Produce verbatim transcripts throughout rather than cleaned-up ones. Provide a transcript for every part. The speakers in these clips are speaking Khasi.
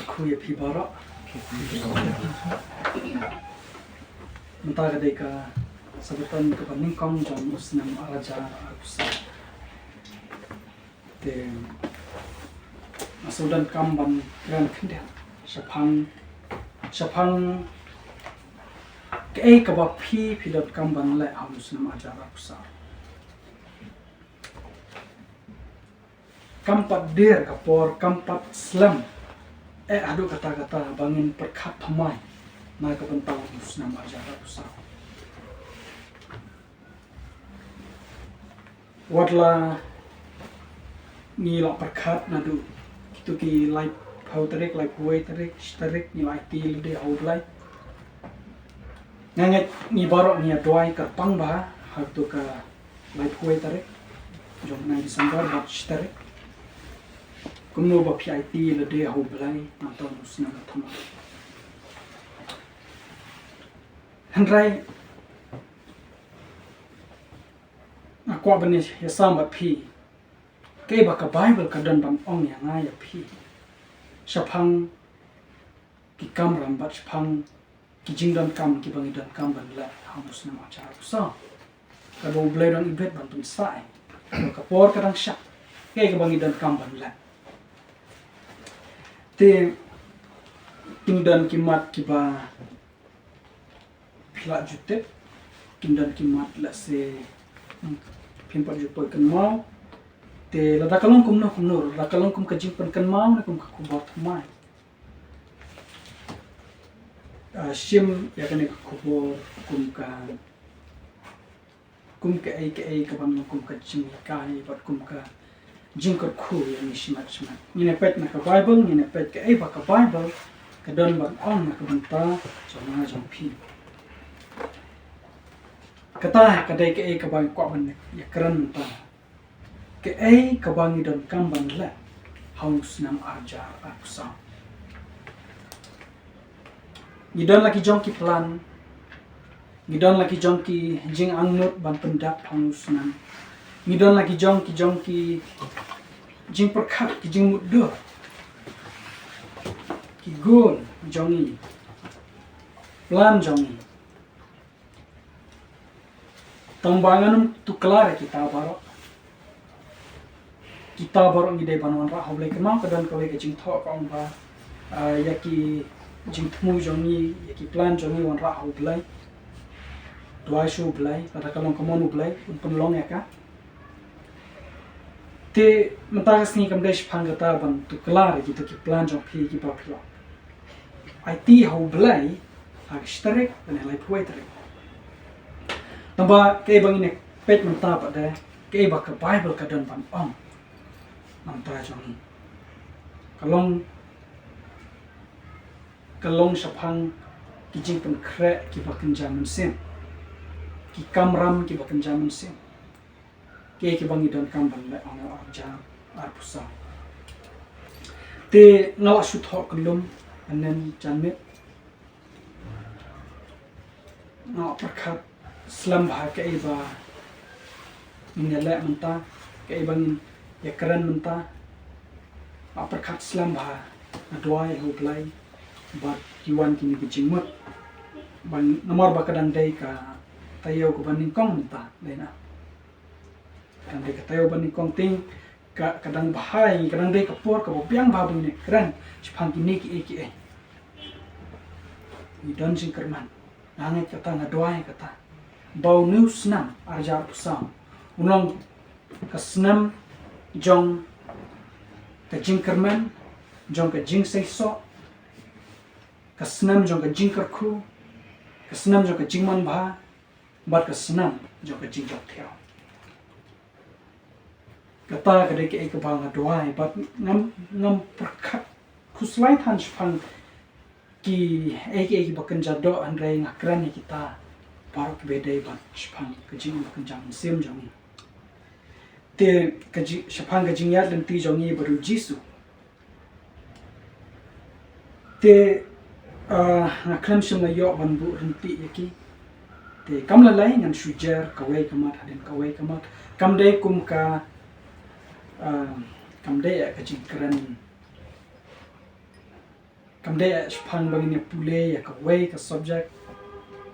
Khublei ïa phi baroh. Mynta ka dei ka Sabbaton kaba nyngkong jong u snem ar hajar arphew saw. Te nga shu donkam ban kren khyndiat shaphang, shaphang kaei kaba phi, phi donkam ban leh ha u snem ar hajar arphew saw. Kam pat dier ka por, kam pat slem eh haduh katta katta ba ngin pyrkhat thymmai na ka bynta u snem ar hajar arphew saw. Wat la ngi la pyrkhat naduh kito ki laiphew tarik, laiphew wei tarik, shi tarik ngi la aiti lade ha U Blei. Nga ngeit ngi baroh ngi ïa duwai kyrpang bha ha kato ka laiphew wei tarik jong u bnai December bad shi tarik. Kumno ba phi aiti lade ha U Blei nangta u snem thymmai. Hynrei nga kwah ban ïa sam bad phi kaei ba ka Baibl ka don ban ong ïa nga ïa phi shaphang ki kamram bad shaphang ki jingdonkam kiba ngi donkam ban leh ha u snem ar hajar arphew saw. Kaba U Blei u dang ibit ban pynsah ïa ka por ka dang shah. Kaei kaba ngi donkam ban leh. Te kin don ki mat kiba phi la ju tip, kin don ki mat lehse phim pat ju poi kynmaw. Te lada ka long kumno kumno, lada ka long kum ka jingpynkynmaw ne kum ka khubor thymmai. Ah, shim ïa kane ka khubor kum ka, kum kaei kaei kaban long kum ka jinghikai bad kum ka jingkyrkhu ïa ngi shimet shimet. Ngin ïa peit na ka Baibl, ngin ïa peit kaei ba ka Baibl ka don ban ong na ka bynta jong nga jong phi. Kata ka dei kaei kaba nga kwah ban ïa kren mynta. Kaei kaba ngi donkam ban leh ha u snem ar hajar arphew saw. Ngi don la ki jong ki plan, ngi don la ki jong ki jingangnud ban pyndap ha u snem. Ngi don la ki jong ki jong ki jingpyrkhat, ki jingmutdur, ki goal jong ngi, plan jong ngi. Tang ba ngan ym tuklar ïa kita baroh. Kita baroh ngi dei ban wanrah ha U Blei, kynmaw ka don kawei ka jingthoh ka ong ba, ah, ïa ki jingthmu jong ngi, ïa ki plan jong ngi wanrah ha U Blei. Duwai sha U Blei, lada ka long ka mon U Blei un pynlong ïa ka. Te mynta ka sngi kam dei shaphang kata ban tuklar ïa kita ki plan jong phi kiba phi la aiti ha U Blei ha ka shi tarik lane laiphew wei tarik. Tangba kaei ba ngin ïa peit mynta pat de kaei ba ka Baibl ka don ban ong na ka bynta jong ngi. Ka long, ka long shaphang ki jingpynkhreh kiba kynja mynsiem, ki kamram kiba kynja mynsiem. Kaei kaba ngi donkam ban leh ha u ar hajar arphew saw. Te nga la shu thoh kyllum, and then janmiet nga la pyrkhat slem bha kaei ba ngin ïa leh mynta, kaei ba ngin ïa kren mynta. Nga la pyrkhat slem bha, nga duwai ha U Blei bad ki wan kine ki jingmut. Ban, namar ba ka dang dei ka taïew kaba nyngkong mynta, dei na. Ka dang dei ka taïew ba nyngkong, te ka, ka dang bha ïa ngi, ka dang dei ka por kaba biang bha ba ngin ïa kren shaphang kine kiei kiei. Ngi don jingkyrmen. Nga ngeit kata, nga duwai kata, ba une u snem ar hajar arphew saw un long ka snem jong ka jingkyrmen, jong ka jingseisoh, ka snem jong ka jingkyrkhu, ka snem jong ka jingmanbha, bad ka snem jong ka jingjop thiaw. Kata ka dei kaei kaba nga duwai, bad ngam, ngam pyrkhat khuslai than shaphang kiei kiei kiba kynja doh, hynrei nga kren ïa kita baroh kiba dei bad shaphang ka jingim kynja mynsiem jong ngi. Te ka ji-, shaphang ka jingïaid lynti jong ngi bad u Jisu. Te, ah, nga khlem shym la ïoh ban buh ryntih ïa ki. Te kam lei lei ngan shu jer kawei ka mat hadien kawei ka mat. Kam dei kum ka, ah, kam dei ïa ka jingkren, Kam dei shaphang ba ngin ïa pule ïa kawei ka subject.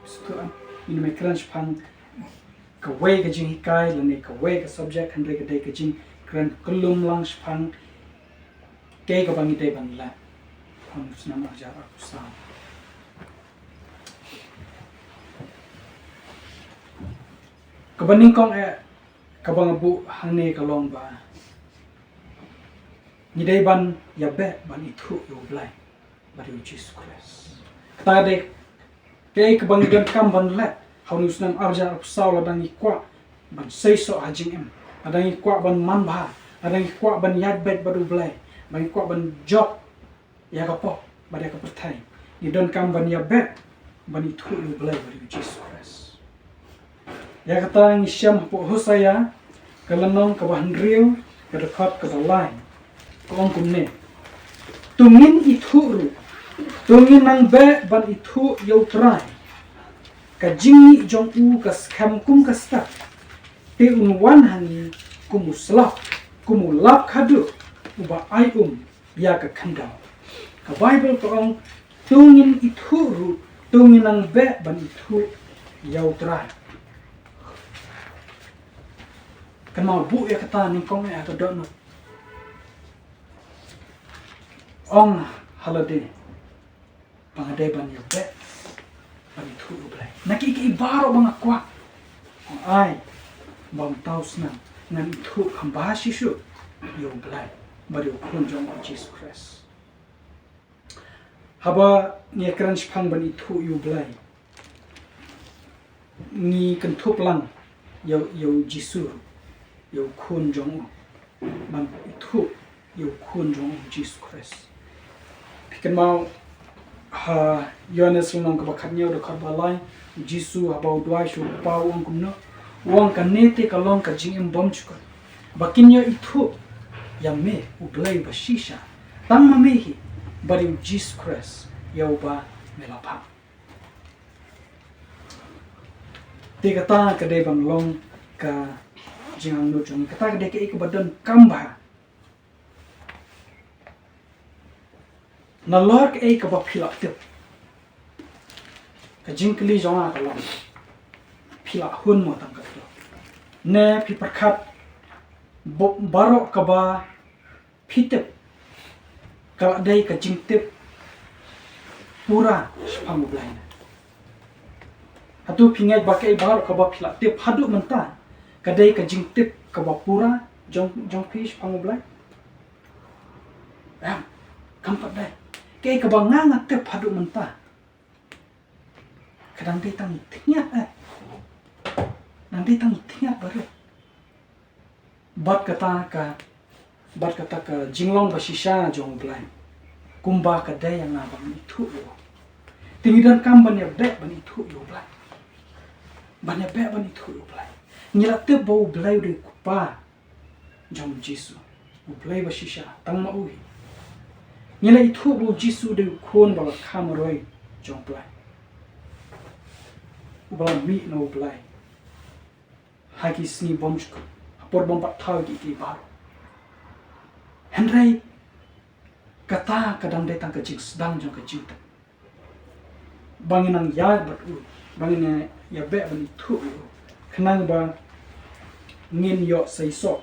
Sngewthuh, ngin ym kren shaphang kawei ka jinghikai lane kawei ka subject, hynrei ka dei ka jingkren kyllum lang shaphang kaei kaba ngi dei ban leh ha u snem ar hajar arphew saw. Kaba nyngkong eh, kaba nga buh hangne ka long ba ngi dei ban ïa beh ban ithuh ïa U Blei bad ïa U Jisu Khrist. Kata dei kaei kaba ngi donkam ban leh ha une u snem ar hajar arphew saw, lada ngi kwah ban seisoh ha jingim, lada ngi kwah ban manbha, lada ngi kwah ban ïaid beit bad U Blei, lada ngi kwah ban jop ïa ka pop bad ïa ka pyrthei, ngi donkam ban ïa beh ban ithuh ïa U Blei bad ïa U Jisu Khrist. Ïa kata ngi shem hapoh Hosea ka lynnong kaba hynriew, ka dkhot kaba lai. Ka ong kumne: To ngin ithuh ruh, to ngin nang beh ban ithuh ïa U Trai. Ka jingmih jong u ka skhem kum ka stad, te un wan ha ngi kum u slap, kum u lap khadduh uba ai um ïa ka khyndew. Ka Baibl ka ong, to ngin ithuh ruh, to ngin nang beh ban ithuh ïa U Trai. Kan ma buh ïa kata nyngkong eh ha ka dohnud. Ong ha lade ba nga dei ban ïa beh ban ithuh ïa U Blei. Na kiei kiei baroh ba nga kwah, ong ai, ba mynta u snem ngan ithuh kham bha shisha ïa U Blei bad ïa U Khun jong u Jisu Khrist. Haba ngi kren shaphang ban ithuh ïa U Blei, ngi kynthup lang ïa, ïa U Jisu, ïa U Khun jong u, ban ithuh ïa U Khun jong u Jisu Khrist. Phi kynmaw ha Ïoannis lynnong kaba khathynñiew dkhot ba lai, U Jisu haba u duwai sha u Kpa u ong kumno? U ong, kane te ka long ka jingim bymjukut, ba kin ïoh ithuh ïa me U Blei ba shisha, tang ma me hi, bad ïa U Jisu Khrist ïa uba me la phah. Te kata ka dei ban long ka jingangnud jong ngi, kata ka dei kaei kaba donkam bha. Nalor kaei kaba phi la tip, ka jingkylli jong nga ka long, phi la hun mo tang katto? Ne phi pyrkhat ba, baroh kaba phi tip ka la dei ka jingtip pura shaphang U Blei? Hato phi ngeit ba kaei baroh kaba phi la tip haduh mynta ka dei ka jingtip kaba pura jong, jong phi shaphang U Blei? Em, kam pat dei. Kaei kaba nga nga tip haduh mynta ka dang dei tang i thñiat, eh. Dang dei tang i thñiat baroh. Bad kata ka, bad kata ka jinglong ba shisha jong U Blei, kumba ka dei ïa nga ban ithuh ïa u. Te ngi donkam ban ïa beh ban ithuh ïa U Blei. Ban ïa beh ban ithuh ïa U Blei. Ngi la tip ba U Blei u dei u Kpa jong u Jisu, U Blei ba shisha, tang ma u hi. Ngi la ithuh ba u Jisu u dei u Khun ba la kha marwei jong U Blei, uba la mih na U Blei ha ki sngi bymjukut, ha por bym pat thaw ïa kiei baroh. Hynrei kata ka dang dei tang ka jingsdang jong ka jingtip. Ba ngin nang ïaid bad u, ba ngin ïa beh ban ithuh ïa u, khnang ba ngin ïoh seisoh,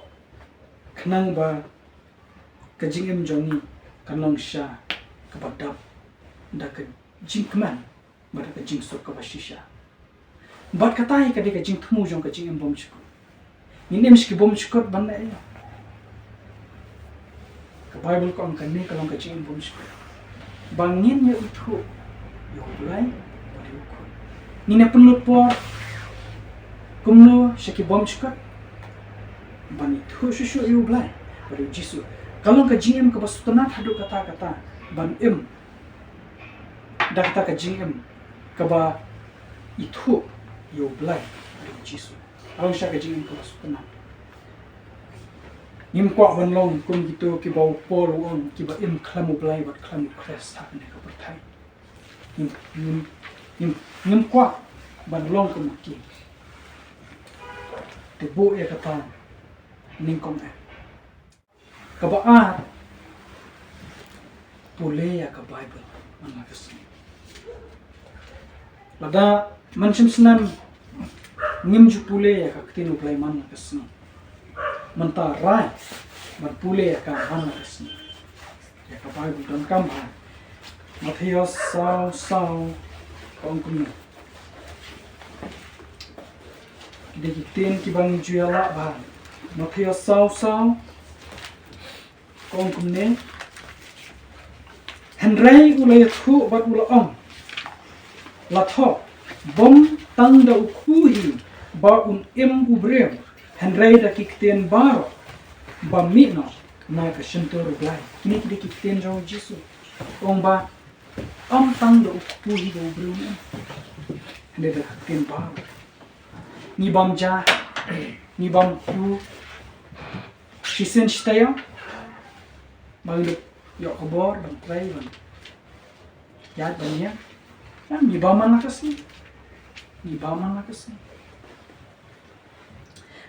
khnang ba ka jingim jong ngi kan long sha kaba dap da ka jingkmen bad da ka jingsuk kaba shisha. Bad kata hi ka dei ka jingthmu jong ka jingim bymjukut. Ngin im sha ki bymjukut ban leh ïa. Ka Baibl ka ong kane ka long ka jingim bymjukut, ba ngin ïa ithuh ïa U Blei bad ïa U Khun. Ngin ïa pynlut por kumno sha ki bymjukut? Ban ithuh shuh shuh ïa U Blei bad ïa U Jisu. Ka long ka jingim kaba sngewtynnat haduh katta katta ban im da kata ka jingim kaba ithuh ïa U Blei bad ïa U Jisu. Ka long sha ka jingim kaba sngewtynnat. Ngim kwah ban long kum kito kiba u Paul u ong, kiba im khlem U Blei bad khlem U Khrist ha kane ka pyrthei. Ngim, ngim, ngim, ngim kwah ban long kum ki. Te buh ïa kata nyngkong eh. Kaba ar, pule ïa ka Baibl man la ka sngi. Lada man shim snem ngim ju pule ïa ka ktien U Blei man la ka sngi, mynta rai ban pule ïa ka man la ka sngi. Ïa ka Baibl donkam bha. Mathaios saw saw ka ong kumne. Ki dei ki ktien kiba ngi ju ïa lah bha. Mathaios saw saw ka ong kumne. Hynrei u la ïathuh bad u la ong, la thoh, bym tang da u kpu hi ba un im u briew, hynrei da ki ktien baroh ba mih noh na ka shyntur U Blei. Kine ki dei ki ktien jong U Jisu. U ong ba ym tang da u kpu hi ba u briew un im, hynrei da ki ktien baroh. Ngi bam ja, ngi bam kpu shisien shi taïew ba ngi ïoh khubor ban trei ban ïaid ban ïeng. Ngi bam man la ka sngi. Ngi bam man la ka sngi.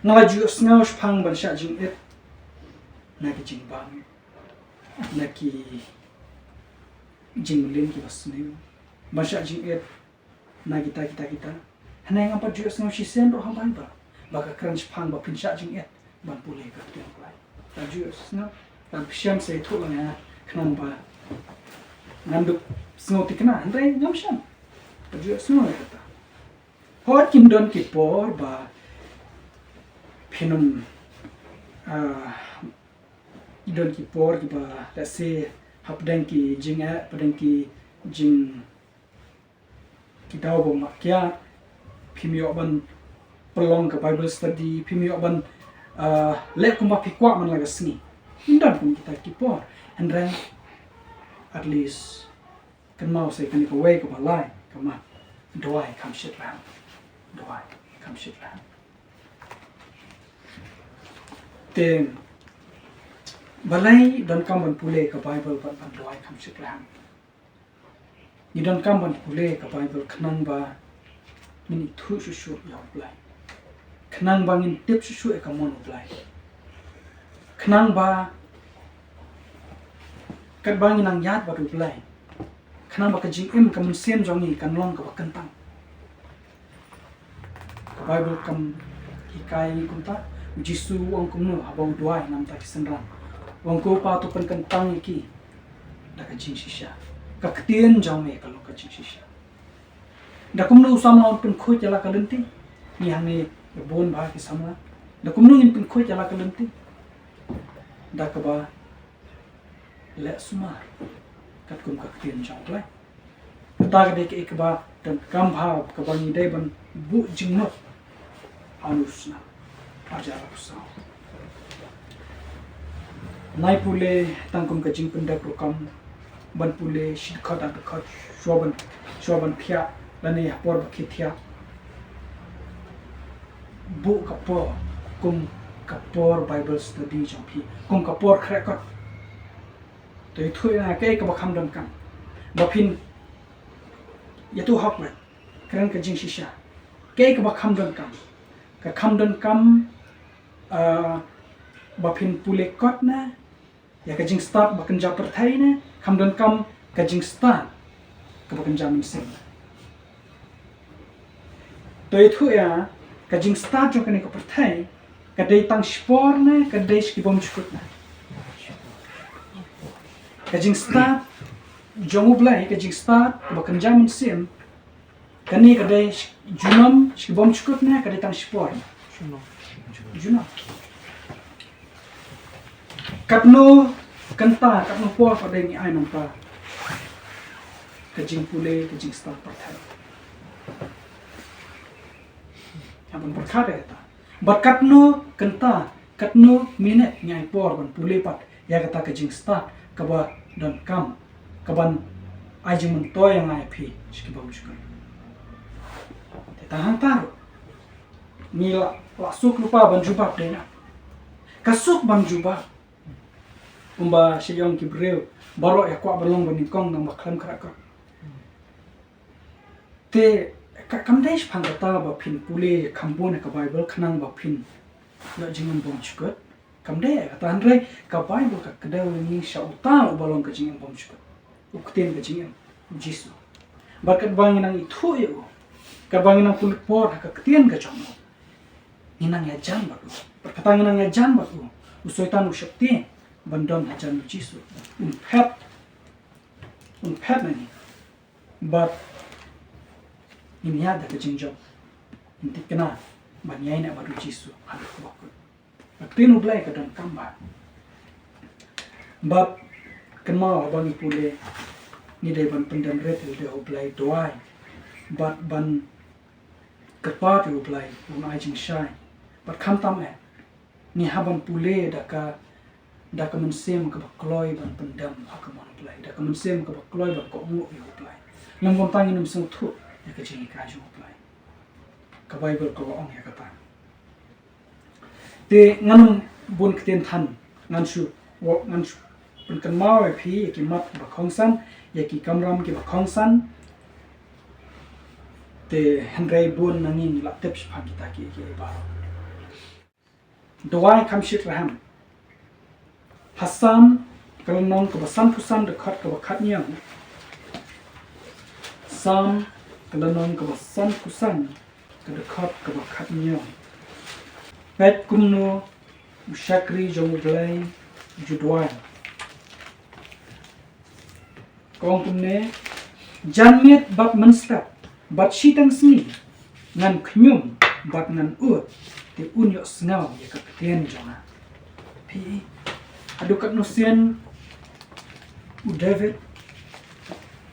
Nga la ju sngew shaphang ban shah jingit na ki jingbam, na ki jingmlien kiba sniew, ban shah jingit na kita kita kita. Hynrei ngam pat ju sngew shisien ruh ha Baibl ba ka kren shaphang ba phin shah jingit ban pule ka ktien U Blei. Ngam ju sngew. Ngam pyrshang sa ïathuh lang ïa khnang ba ngan dup sngew thikna, hynrei ngam shym pat ju sngew ïa kata. Hooid, kin don ki por ba phin ym, ah, don ki por kiba, let's say, hapdeng ki jingeh, hapdeng ki jing ki daw ba mat kiad, phim ïoh ban pynlong ka Bible study, phim ïoh ban, ah, leh kumba phi kwah man la ka sngi. Kin don kum kita ki por. Hynrei at least kynmaw sa ïa kane kawei kaba lai, ka mat, duwai kham shit rang. Duwai kham shit rang. Te balei donkam ban pule ka Bible bad ban duwai kham shit rang? Ngi donkam ban pule ka Bible khnang ba ngin ithuh shuh shuh ïa U Blei, khnang ba ngin tip shuh shuh ïa ka mon U Blei, khnang ba katba ngi nang ïaid bad U Blei, khnang ba ka jingim ka mynsiem jong ngi kan long kaba kyntang. Ka Bible kam hikai ngi kumta. U Jisu u ong kumno haba u duwai na ka bynta ki synran? U ong, ko Pa, to pynkyntang ïa ki da ka jingshisha. Ka ktien jong me ka long ka jingshisha. Da kumno u samla un pynkhuid ïa la ka lynti? Ngi hangne bun bha ki samla. Da kumno ngin pynkhuid ïa la ka lynti? Da kaba leh sumar katkum ka ktien jong U Blei. Kata ka dei kaei kaba donkam bha kaba ngi dei ban buh jingmut ha u snem arhajar arphew saw. Nai pule tang kum ka jingpyndep rukom, ban pule shi dkhot ar dkhot shuwa ban, shuwa ban thiah lane ha por ba khie thiah. Buh ka por kum ka por Bible study jong phi, kum ka por khreh kot. To ïathuh ïa nga kaei kaba kham donkam ba phin ïathuh hok leh, kren ka jingshisha. Kaei kaba kham donkam? Ka kham donkam, ah, ba phin pule kot na ïa ka jingstad ba kynja pyrthei ne kham donkam ka jingstad kaba kynja mynsiem? To ïathuh ïa, ka jingstad jong kane ka pyrthei ka dei tang shipor ne ka dei sha ki bymjukut ne? Ka jingstad jong U Blei, ka jingstad kaba kynja mynsiem, kane ka dei sh-, junom sha ki bymjukut ne ka dei tang shipor? Junom. Junom. Katno kynta, katno por pat dei ngi ai nangta ka jingpule, ka jingstad pyrthei? Hap ban pyrkhat ïa kata. Bad katno kynta, katno minit ngi ai por ban pule pat ïa kata ka jingstad kaba donkam, kaban ai jingmyntoi ïa nga ïa phi sha ki bymjukut? Te tang hangta ruh ngi la, la suk lypa ban jubab dei na. Ka suk ban jubab. Kumba sha ïong ki briew, baroh ïa kwah ban long ba nyngkong nang ba khlem khreh kot. Te ka, kam dei shaphang kata ba phin pule kham bun ïa ka Bible khnang ba phin ïoh jingim bymjukut. Kam dei ïa kata, hynrei ka Bible ka kdew ïa ngi sha uta uba long ka jingim bymjukut. u ktien ka jingim u Jisu. Bad katba ngi nang ithuh ïa u, katba ngi nang pynlut por ha ka ktien ka jong u, ngi nang ïajan bad u. Bad kata ngi nang ïajan bad u, u Soitan u sheptieng ban don hajan u Jisu. Un phet, un phet na ngi. Bad ngin ïaid da ka jingjop, ngin thikna ban ïaineh bad u Jisu haduh kaba kut. Ka ktien u Blei ka donkam bha. Bad kynmaw haba ngi pule, ngi dei ban pyndem rit ïa u Blei, duwai. Bad ban kyrpad ïa u Blei un ai jingshai. Bad khamtam eh, ngi hap ban pule da ka, da ka mynsiem kaba kloi ban pyndem ha ka mon u Blei, da ka mynsiem kaba kloi ban kohnguh ïa u Blei. Lym kumta ngin ym sngewthuh ïa ka jinghikai jong u Blei. Ka Baibl ka la ong ïa kata. Te ngan ym bun ktien than, ngan shu, wa-, ngan shu pynkynmaw ïa phi ïa ki mat kiba kongsan, ïa ki kamram kiba kongsan. Te hynrei bun na ngi ngi la tip shaphang kita ki, ki baroh. Duwai kham shyrkhei. Ha Salm ka lynnong kaba sanphew san, dkhot kaba khathynñiew. Salm ka lynnong kaba sanphew san, ka dkhot kaba khathynñiew. Peit kumno u shakri jong u Blei u ju duwai. Ka ong kumne, janmiet bad mynstep bad shiteng sngi ngan khñium bad ngan ud, te un ïohsngew ïa ka ktien jong nga. Phi, haduh katno sien u David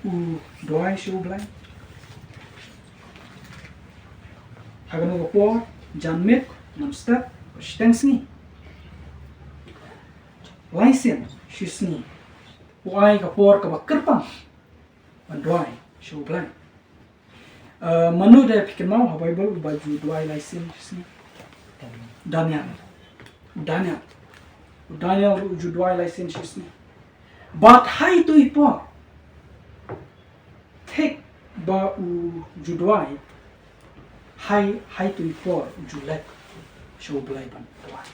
u duwai sha u Blei? Ha kano ka por? Janmiet, mynstep, shiteng sngi. Lai sien shisngi u ai ka por kaba kyrpang ban duwai sha u Blei. Eh, mano de phi kynmaw ha Baibl uba ju duwai lai sien shisngi? Daniel. Daniel. Daniel ruh u ju duwai lai sien shisngi. Bad ha itu i por, thik ba u ju duwai, ha, ha itu i por u ju leit sha u Blei ban duwai.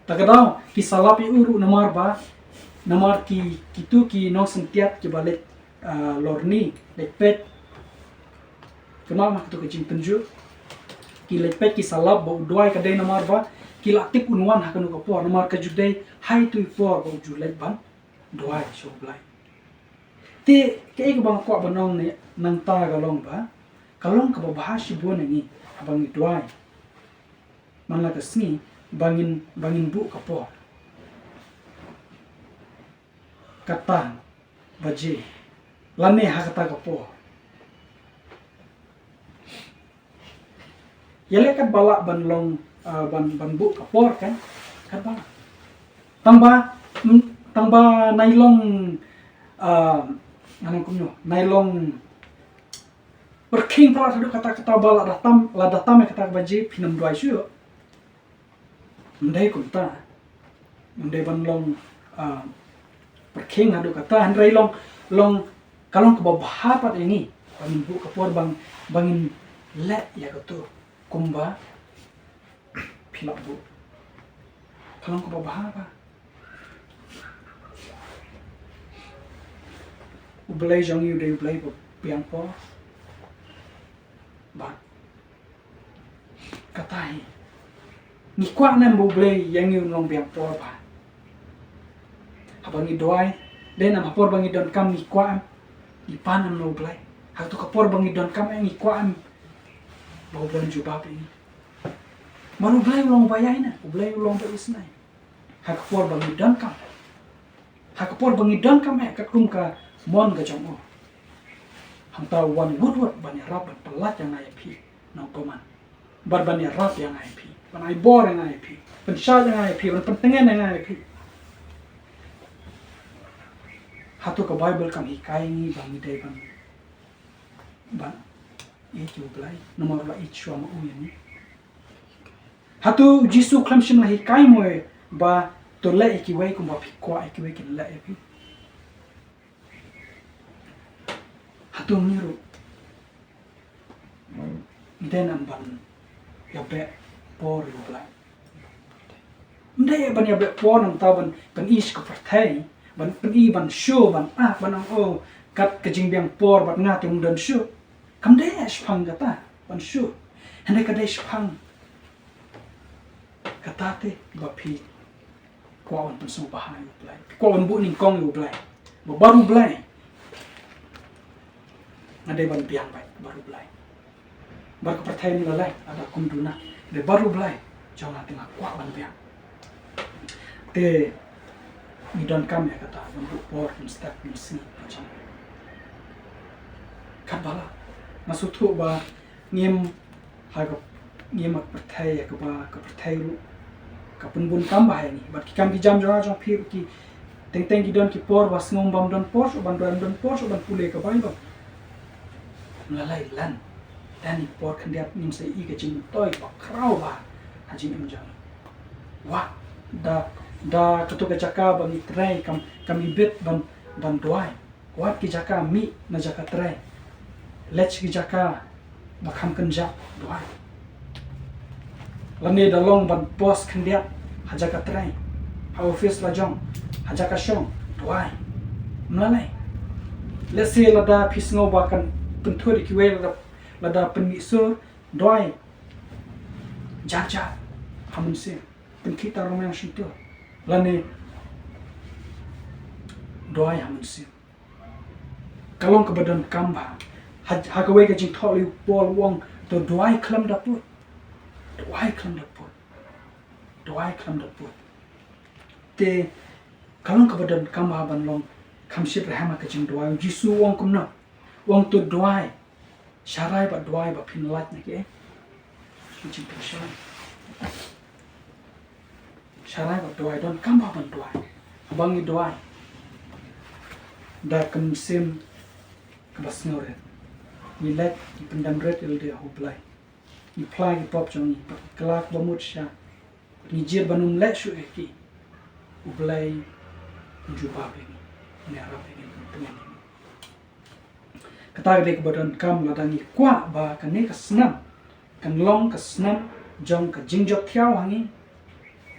Ta ka daw ki sa lap ïa u ruh namar ba, namar ki, kitu ki nongsyntiat kiba leit, ah, lorni, leit peit. Kynmaw ma katu ka jingtynjuh. Ki leit peit ki sa lap ba u duwai ka dei namar ba ki la tip un wan ha kano ka por, namar ka ju dei ha itu i por ba u ju leit ban duwai sha u Blei. Te kaei kaba nga kwah ban ong ne nangta ka long ba, ka long kaba bha shibun ïa ngi haba ngi duwai man la ka sngi ba ngin, ba ngin buh ka por. Kata baje lane ha kata ka por. Ïaleh katba lah ban long, ah, ban, ban buh ka por kan, katba lah. Tang ba, mm, tang ba nai long, ah, ngan ong kumno, nai long pyrkhing palat haduh katta katta ba lada tam, lada tam ïa kata ka baje phin ym duwai shuh. Ym dei kumta. Ym dei ban long, ah, pyrkhing haduh katta, hynrei long, long, ka long kaba bha pat ïa ngi ba ngin buh ka por ba, ba ngin leh ïa katu kumba phi lah buh. Ka long kaba bha ba U Blei jong ngi u dei U Blei ba biang por. Bad kata hi, ngi kwah ne em ba U Blei ïa ngi un long biang por ba haba ngi duwai, dei ne em ha por ba ngi donkam ngi kwah em, ngi pan em na U Blei? Ha katu ka por ba ngi donkam em ngi kwah em ba U Blei un jubab ïa ngi? Namar U Blei u long uba ïaineh, U Blei u long uba isynei. Ha ka por ba ngi donkam, ha ka por ba ngi donkam eh katkum ka mon ka jong u, hangta u wan wut wut ban ïarap ban pyllait ïa nga ïa phi na u bymman. Bad ban ïarap ïa nga ïa phi, ban ai bor ïa nga ïa phi, ban shad ïa nga ïa phi, ban pyntngen ïa nga ïa phi. Hato ka Baibl kam hikai ngi ba ngi dei ban, ban ïeit ïa U Blei namar u la ïeit shuwa ma u ïa ngi? Hato U Jisu khlem shym la hikai mo ba to leh ïa kiwei kumba phi kwah ïa kiwei kin leh ïa phi? Hato ngi ruh ngi dei ne em ban ïabeh por ïa U Blei? Ym dei ban ïabeh por nangta ban pyni sha ka pyrthei ban pyni, ban shu, ban ah, ban ong, oh, kat ka jingbiang por bad nga te ym don shu. Kam dei shaphang kata ban shu. Hynrei ka dei shaphang kata te ba phi kwah ban pynsngewbha ïa U Blei, kwah ban buh nyngkong ïa U Blei. Ba bad U Blei nga dei ban biang bad bad U Blei. Bad ka pyrthei ym lei lei, lada kum duna, dei bad U Blei jong nga te nga kwah ban biang. Te ngi donkam ïa kata ban buh por, ban step, ban sngi, ban jam. Katba lah, nga sngewthuh ba ngim ha ka, ngim ha ka pyrthei ïa kaba ka pyrthei ruh ka pynbun kam bha ïa ngi. Bad ki kam ki jam jong nga jong phi ruh ki teng teng ki don ki por ba sngew bym don por shuh ban duwai, bym don por shuh ban pule ka Baibl. Ym lei lei, lada don i por khyndiat ngim sa ïohi ka jingmyntoi ba khraw bha ha jingim jong ngi. Wah, da, da kato ka jaka ba ngi trei kam, kam ibit ban, ban duwai. Wat ki jaka mih na jaka trei. Leit ki jaka ba kham kynjah, duwai. Lane da long ban bos khyndiat ha jaka trei, ha office la jong, ha jaka shong, duwai. Ym lei lei. Let's say lada phi sngew ba kan pynthut ïa kiwei, lada, lada pynmih sur, duwai. Jar jar ha mynsiem. Pynkhih tang rong ïa shyntur. Lane duwai ha mynsiem. Ka long kaba donkam bha. Ha, ha kawei ka jingthoh u Paul u ong, to duwai khlem da put. Duwai khlem da put. Duwai khlem da put. Te ka long kaba donkam bha ban long kham shitrhem ha ka jingduwai. U Jisu u ong kumno? U ong to duwai. Sharai bad duwai ba phin lait na kiei. Ka jingpynsharai. Sharai bad duwai, donkam bha ban duwai. Haba ngi duwai da ka mynsiem kaba sngewrit, ngi leit, ngi pyndem rit ïa lade ha U Blei. Ngi phla ïa ki pop jong ngi, bad ngi kylla kaba mut sha. Ngi jied ban ym leh shuh ïa ki. U Blei un jubab ïa ngi. Un ïarap ïa ngi, un pynïeng ïa ngi. Kata ka dei kaba donkam lada ngi kwah ba kane ka snem kan long ka snem jong ka jingjop thiaw ha ngi.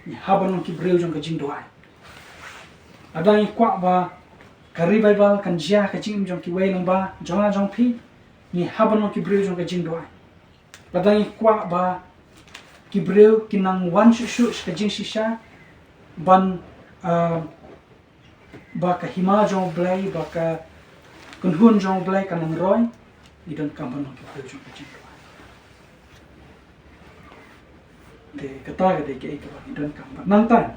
Ngi hap ban long ki briew jong ka jingduwai. Lada ngi kwah ba ka revival kan jia ha ka jingim jong kiwei lyngba jong nga jong phi, ngi hap ban long ki briew jong ka jingduwai. Lada ngi kwah ba ki briew kin nang wan shuh shuh sha ka jingshisha, ban, ah, ba ka hima jong U Blei, ba ka kynhun jong U Blei kan nang roi, ngi donkam ban long ki briew jong ka jingduwai. Te kata ka dei kaei kaba ngi donkam ban, nangta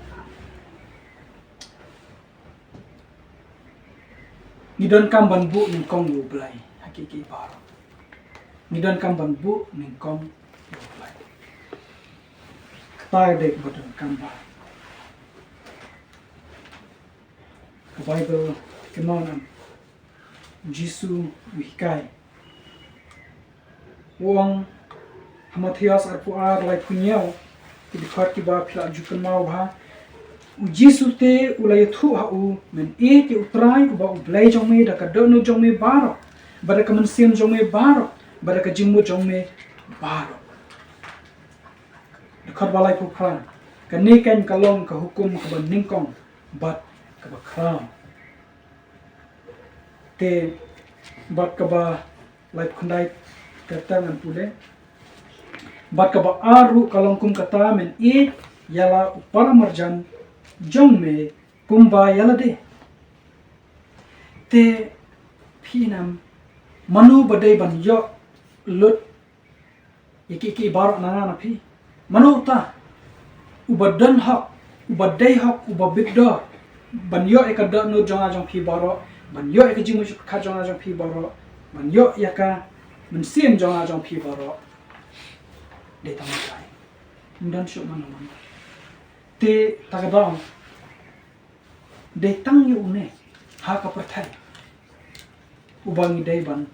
ngi donkam ban buh nyngkong ïa U Blei ha kiei kiei baroh. Ngi donkam ban buh nyngkong ïa U Blei. Kata ka dei kaba donkam bha. Ka Baibl ka ong, U Jisu u hikai, u ong ha Mathaios arphew ar, laiphew hynñiew, ki dkhot kiba phi la ju kynmaw bha. U Jisu te u la ïathuh ha u, men ïeit ïa U Trai uba U Blei jong me da ka dohnud jong me baroh, bad da ka mynsiem jong me baroh, bad da ka jingmut jong me baroh. Dkhot ba laiphew phra, kane keiñ ka long ka hukum kaba nyngkong bad kaba khraw. Te bad kaba laiphew khyndai, kata ngan pule. Bad kaba ar ruh ka long kum kata, men ïeit ïa la u para marjan jong me kumba ïa lade. Te phi nam, mano ba dei ban ïoh lut ïa kiei kiei baroh na nga na phi? Mano uta uba don hok, uba dei hok, uba bit dor ban ïoh ïa ka dohnud jong nga jong phi baroh, ban ïoh ïa ka jingmut jingpyrkhat jong nga jong phi baroh, ban ïoh ïa ka mynsiem jong nga jong phi baroh? Dei tang U Trai. Ym don shuh mano mano. Te ta ka daw, dei tang ïa une ha ka pyrthei uba ngi dei ban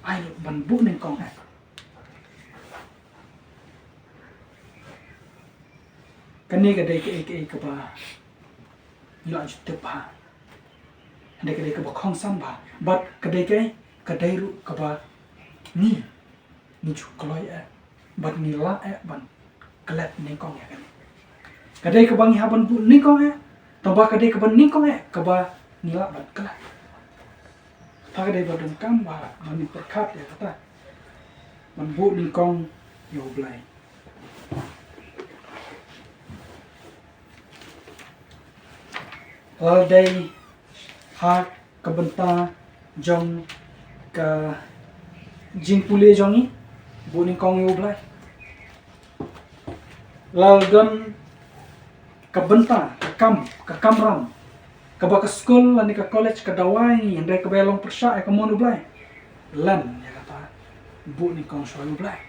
ai, ban buh nyngkong eh. Kane ka dei kaei kaei kaba ngi la ju tip bha. Ka dei kaei kaba kongsan bha. Bad ka dei kaei, ka dei ruh kaba ngi, ngi ju kloi eh, bad ngi lah eh ban klet nyngkong ïa kane. Ka dei kaba ngi hap ban buh nyngkong eh. Tangba ka dei kaba nyngkong eh kaba ngi lah ban klet. Kata ka dei ba donkam ba, ba ngin pyrkhat ïa kata. Ban buh nyngkong ïa U Blei. Lada dei ha ka bynta jong ka jingpule jong ngi, buh nyngkong ïa U Blei. Lada don ka bynta, ka kam, ka kamram kaba ka skul lane ka college ka dawa ïa ngi, hynrei kaba ïalong pyrshah ïa ka mon U Blei, len ïa kata, buh nyngkong shuwa ïa U Blei.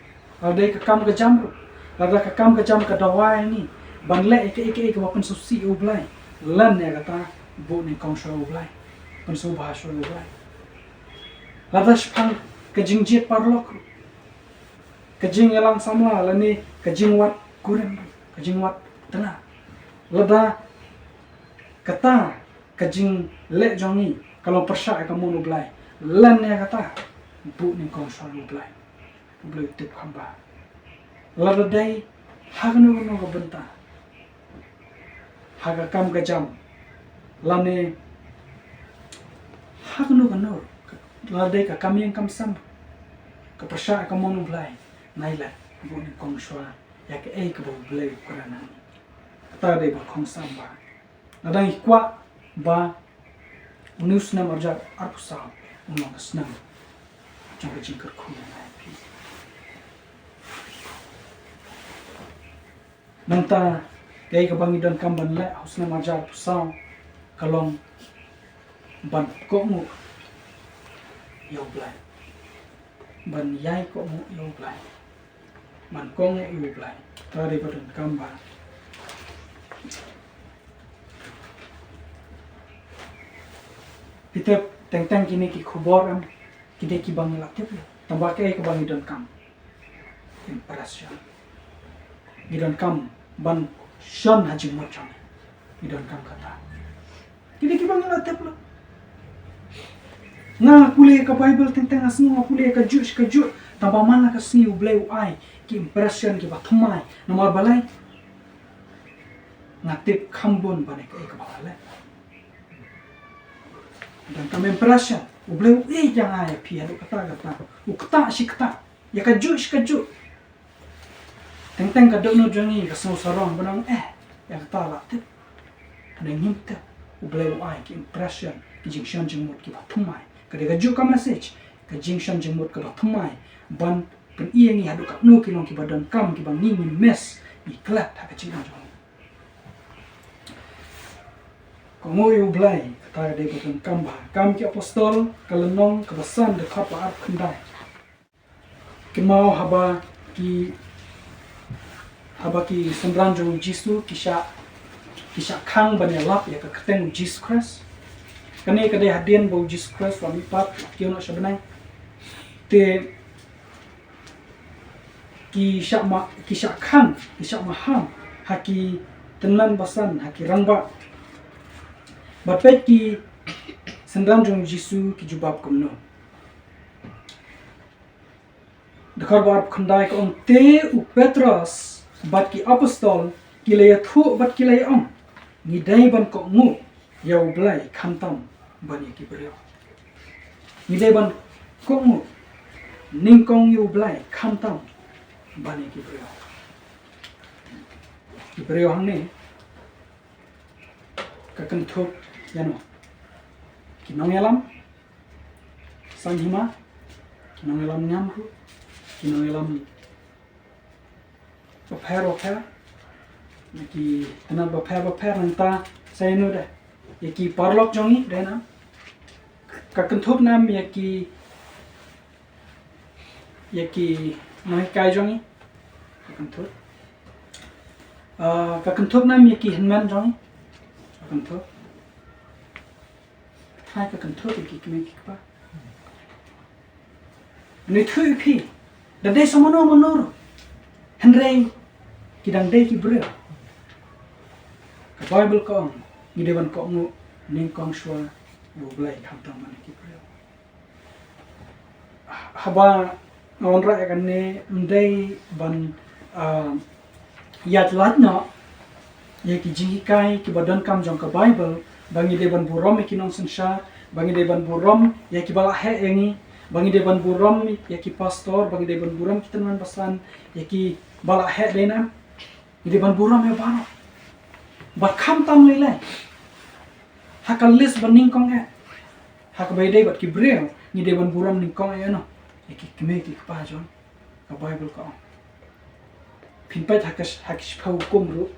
Lada dei ka kam ka jam ruh, lada ka kam ka jam ka dawa ïa ngi ban leh ïa kaei kaei kaba pynsngewsih ïa U Blei, len ïa kata, buh nyngkong shuwa ïa U Blei, pynsngewbha shuwa ïa U Blei. Lada shaphang ka jingjied paralok ruh, ka jingïalang samla lane ka jingwad kurim, ka jingwad tnga, lada kata ka jingleh jong ngi ka long pyrshah ïa ka mon U Blei, len ïa kata, buh nyngkong shuwa ïa U Blei. U Blei u tip kham bha. Lada dei ha kano kano ka bynta, ha ka kam ka jam, lane ha kano kano, lada dei ka kam ïing kam sem ka pyrshah ïa ka mon U Blei, nai leh, buh nyngkong shuwa ïa kaei kaba U Blei u kren ha ngi. Kata dei ba kongsan bha. Nga dang ïa kwah ba une u snem arhajar arphew saw un long ka snem jong ka jingkyrkhu ïa nga ïa phi. Nangta kaei kaba ngi donkam ban leh ha u snem arhajar arphew saw ka long ban kohnguh ïa U Blei, ban ïai kohnguh ïa U Blei, ban kohnguh ïa U Blei. Kata dei ba donkam bha. Phi tip, teng teng kine ki khubor em, ki dei kiba ngi la tip, tangba kaei kaba ngi donkam? Impression. Ngi donkam ban shon ha jingmut jong ngi. Ngi donkam kata. Kine kiba ngi la tip la. Nga pule ka Bible teng teng, nga sngew nga pule kajuh shi kajuh. Tangba man la ka sngi U Blei u ai ki impression kiba thymmai. Namar balei? Nga tip kham bun ban ïa kaei kaba nga leh. Donkam impression. U Blei u ai ïa nga ïa phi haduh katta katta. U ktah shi ktah. Ïa kajuh shi kajuh. Teng teng ka dohnud jong ngi ka sngew sarong ban ong, eh, ïa kata la tip. Hynrei ngim tip U Blei u ai ki impression, ki jingshon jingmut kiba thymmai. Ka dei kajuh ka message, ka jingshon jingmut kaba thymmai ban pyni ïa ngi haduh katno ki long kiba donkam kiba ngi ngim miss, ngi klet ha ka jingim jong ngi. Kohnguh ïa U Blei, kata ka dei ba donkam bha. Kam ki Apostol, ka lynnong kaba san, dkhot ba arphew khyndai. Kynmaw haba ki, haba ki synran jong u Jisu ki shah, ki shah khang ban ïalap ïa ka kyrteng u Jisu Khrist. Kane ka dei hadien ba u Jisu Khrist u la mihpat, u la kiew noh sha bneng. Te ki shah ma, ki shah khang, ki shah maham ha ki tymmen basan, ha ki rangbah. Bad peit ki synran jong u Jisu ki jubab kumno. Dkhot ba arphew khyndai ka ong, te u Petros bad ki apostol ki la ïathuh bad ki la ïa-ong, ngi dei ban kohnguh ïa U Blei khamtam ban ïa ki briew. Ngi dei ban kohnguh nyngkong ïa U Blei khamtam ban ïa ki briew. Ki briew hangne ka kynthup ïano? Ki nongïalam saiñ hima, ki nongïalam niam ruh, ki nongïalam bapher bapher, ki tnat bapher bapher, nangta sa ïano de, ïa ki paralok jong ngi de na. Ka kynthup nam ïa ki, ïa ki nonghikai jong ngi? Ka kynthup. Ah, ka kynthup nam ïa ki hynmen jong ngi? Ka kynthup. Hai, ka kynthup ïa ki kmie ki kpa. Ngi ïathuh ïa phi, da dei sa mano mano ruh, hynrei ki dang dei ki briew. Ka Baibl ka ong, ngi dei ban kohnguh nyngkong shuwa ïa U Blei khamtam ban ïa ki briew. Haba nga wanrah ïa kane, ym dei ban, ah, ïaid lait noh, ïa ki jinghikai kiba donkam jong ka Baibl, ba ngi dei ban burom ïa ki nongsynshar, ba ngi dei ban burom ïa kiba la heh ïa ngi, ba ngi dei ban burom ïa ki pastor, ba ngi dei ban burom ki tymmen basan, ïa kiba la heh dei na, ngi dei ban burom ïa baroh. Bad khamtam lei lei, ha ka list ba nyngkong eh, ha kaba ïadei bad ki briew, ngi dei ban burom nyngkong eh, ïa no, ïa ki kmie ki kpa jong ka Baibl ka ong. Phin peit ha ka sh-, ha ki shiphew hukum ruh.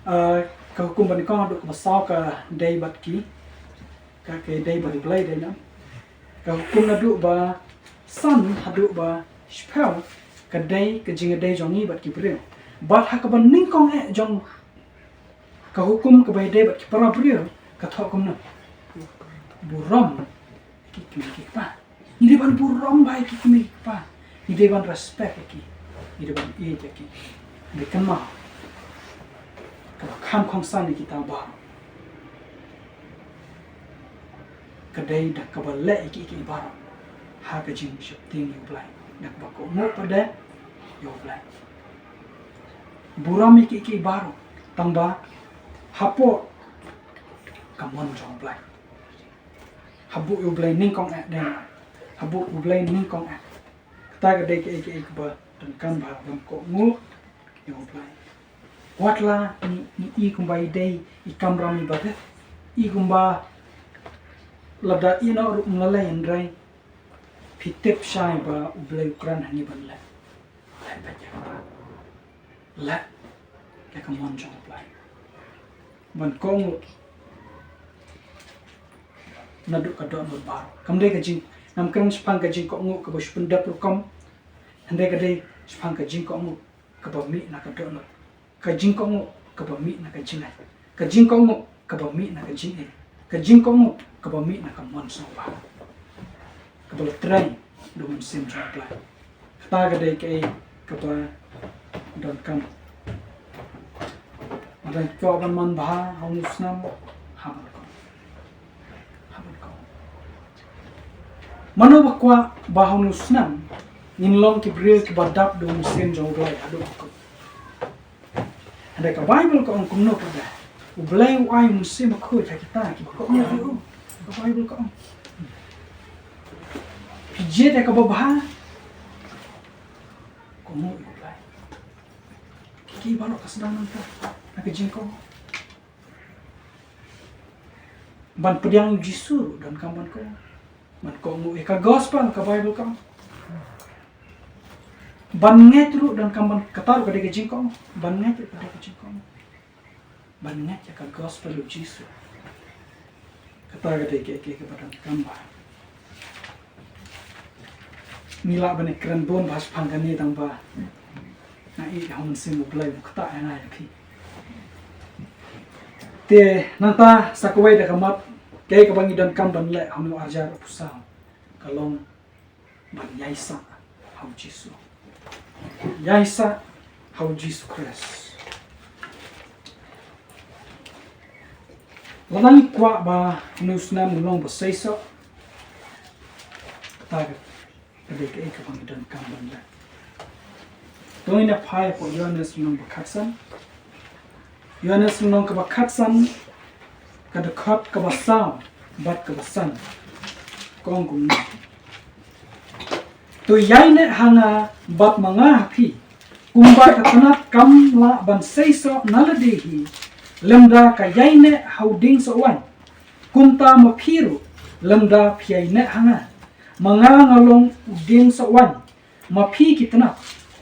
Ah, ka hukum ba nyngkong haduh kaba saw ka dei bad ki, ka, ka dei bad U Blei dei na. Ka hukum naduh ba san haduh ba shiphew ka dei ka jingïadei jong ngi bad ki briew. Bad ha kaba nyngkong eh jong ka hukum kaba ïadei bad ki para briew ka thoh kumno? Burom ïa ki kmie ki kpa. Ngi dei ban burom bha ïa ki kmie ki kpa. Ngi dei ban respect ïa ki. Ngi dei ban ïeit ïa ki. Ngi kynmaw, kaba kham kongsan ïa kita baroh ka dei da kaba leh ïa ki, ïa ki baroh ha ka jingsheptieng ïa U Blei, da kaba kohnguh pat ïa U Blei. Burom ïa ki, ïa ki baroh, tang ba hapoh ka mon jong U Blei. Hapoh U Blei nyngkong eh dei. Hapoh U Blei nyngkong eh. Kata ka dei kaei kaei kaba donkam bha ban kohnguh ïa U Blei. Wat la ngi, ngi i kumba i dei i kamram iba dei. I kumba lada i noh ruh ym lei hynrei phi tip shai ba U Blei u kren hangne ban leh. Leh beit ïa kata. Leh ïa ka mon jong U Blei. Ban kohnguh naduh ka dohnud baroh. Kam dei ka jing, ngam kren shaphang ka jingkohnguh kaba shu pyndep rukom. Hynrei ka dei shaphang ka jingkohnguh kaba mih na ka dohnud. Ka jingkohnguh kaba mih na ka jingngeit. Ka jingkohnguh kaba mih na ka jingim. Ka jingkohnguh kaba mih na ka mon sngewbha kaba la trei da U Mynsiem jong U Blei. Kata ka dei kaei kaba donkam. Lada ngi kwah ban manbha ha une u snam, hap ban kohnguh. Hap ban kohnguh. Mano ba kwah ba ha une u snam ngin long ki briew kiba dap da U Mynsiem jong U Blei haduh ba kut? Hynrei ka Baibl ka ong kumno pat? U Blei u ai U Mynsiem Bakhuid ha kita kiba kohnguh ïa u. Ka Baibl ka ong. Phi jied ïa kaba bha, kohnguh ïa U Blei. Ki, ki baroh ka sdang nangta na ka jingkohnguh. Ban pdiang U Jisu ruh donkam ban kohnguh. Ban kohnguh ïa ka gospel, ka Baibl ka ong. Ban ngeit ruh donkam ban, kata ruh ka dei ka jingkohnguh. Ban ngeit ruh ka dei ka jingkohnguh. Ban ngeit ïa ka gospel U Jisu. Kata ka dei kaei kaei kaba donkam bha. Ngi lah ban ïakren bun bha shaphang kane tang ba nga ïeit ha U Mynsiem U Blei u ktah ïa nga ïa phi. Te nangta sa kawei da ka mat, kaei kaba ngi donkam ban leh ha une u arhajar arphew saw ka long ban ïaisah ha U Jisu. Ïaisah ha U Jisu Khrist. Lada ngi kwah ba une u snem un long ba seisoh, kata ka dei kaei kaba ngi donkam ban leh. To ngin ïa phai hapoh Ïoannis lynnong ba khatsan. Ïoannis lynnong kaba khatsan, ka dkhot kaba saw bad kaba san. Ka ong kumne. To ïaineh ha nga bad ma nga ha phi. Kumba ka tnat kam lah ban seisoh na lade hi lymda ka ïaineh ha u dieng sohwaiñ, kumta ma phi ruh lymda phi ïaineh ha nga. Ma nga nga long u dieng sohwaiñ, ma phi ki tnat.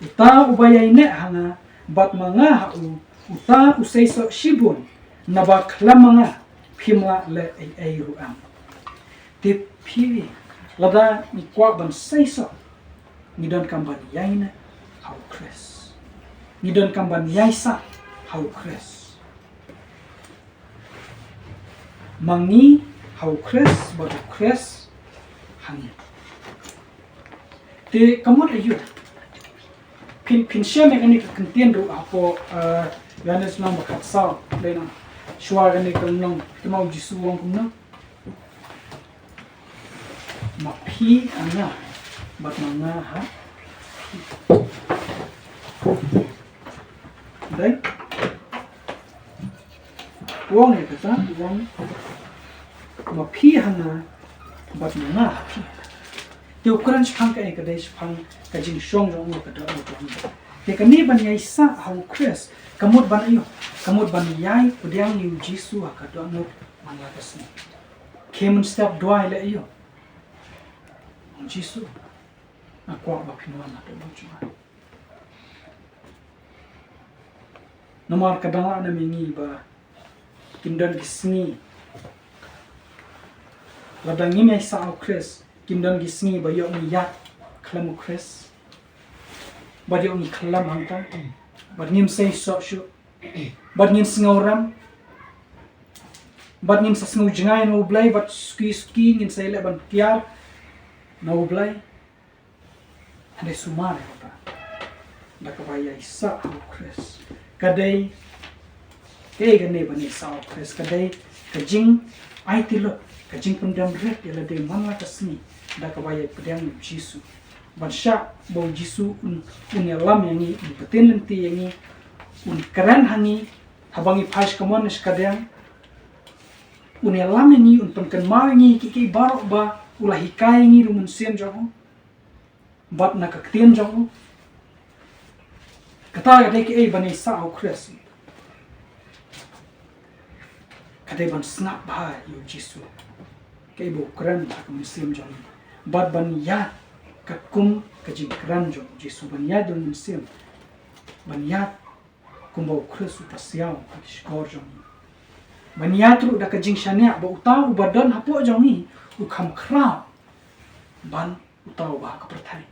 Uta uba ïaineh ha nga bad ma nga ha u, uta u seisoh shibun, naba khlem ma nga phim lah leh ei ei ruh em. Te phi, lada ngi kwah ban seisoh, ngi donkam ban ïaineh ha U Khrist. Ngi donkam ban ïaisah ha U Khrist. Ma ngi ha U Khrist bad U Khrist ha ngi. Te ka mut aiu? Phin, phin shem ïa kane ka kyntien ruh hapoh, eh, Ïoannis lynnong ba khatsaw, dei na. Shuwa kane ka lynnong, te ma U Jisu u ong kumno? Ma phi ha nga bad ma nga ha phi. Dei? Ong ïa kata, ong ma phi ha nga bad ma nga ha phi. Te u kren shaphang kaei? Ka dei shaphang ka jingshong jong u, ka dohnud jong u. Te kane ban ïaisah ha u Khrist ka mut ban ïoh, ka mut ban ïai pdiang ïa u Jisu ha ka dohnud man la ka sngi. Khie mynstep duwai leh ïoh. Ong Jisu, nga kwah ba phin wan ha dohnud jong nga. Namar ka dang lah na mihngi ba kin don ki sngi, lada ngim ïaisah ha u Khrist, kin don ki sngi ba ïoh ngi ïaid khlem u Khrist, ba ïoh ngi khlem hangta, ba ngim sei soh shuh, ba ngin sngew rem, ba ngin sa sngew jngai na u Blei, ba suki suki ngin sa ïaleh ban kiar na u Blei. Hynrei sumar ïa kata da kaba ïaisah ha u Khrist. Ka dei kaei kane ban ïaisah ha u Khrist? Ka dei ka jingaiti lut, ka jingpyndem rit ïa lade man la ka sngi da kaba ïai pdiang ïa u Jisu. Ban shah ba u Jisu un, un ïalam ïa ngi, un pyntip lynti ïa ngi, un kren ha ngi haba ngi phai sha kamon ne sha kadiang. Un ïalam ïa ngi, un pynkynmaw ïa ngi ki, ki baroh ba u la hikai ïa ngi da u Mynsiem jong u bad na ka ktien jong u. Kata ka dei kaei ban ïaisah ha u Khrist. Ka dei ban sngap bha ïa u Jisu, kaei ba u kren ha ka mynsiem jong ngi, bad ban ïaid katkum ka jingkren jong u Jisu, ban ïaid da u Mynsiem, ban ïaid kumba u Khrist u pasiaw ha ki shkor jong ngi. Ban ïaid ruh da ka jingshaniah ba uta uba don hapoh jong ngi u kham khraw ban uta uba ha ka pyrthei.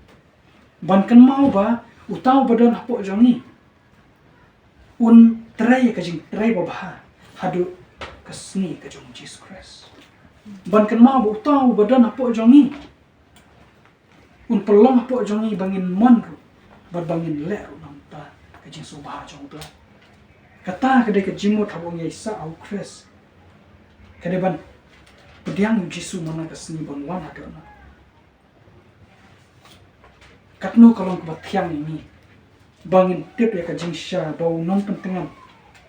Ban kynmaw ba uta uba don hapoh jong ngi un trei ïa ka jingtrei babha haduh ka sngi ka jong u Jisu Khrist. Ban kynmaw ba uta uba don hapoh jong ngi un pynlong hapoh jong ngi ba ngin mon ruh bad ba ngin leh ruh na bynta ka jingsngewbha jong u Blei. Kata ka dei ka jingmut haba ngi ïaisah ha u Khrist. Ka dei ban pdiang ïa u Jisu man la ka sngi ban wan haduh na. Katno ka long kaba thiang ïa ngi ba ngin tip ïa ka jingshisha ba u nongpyntngen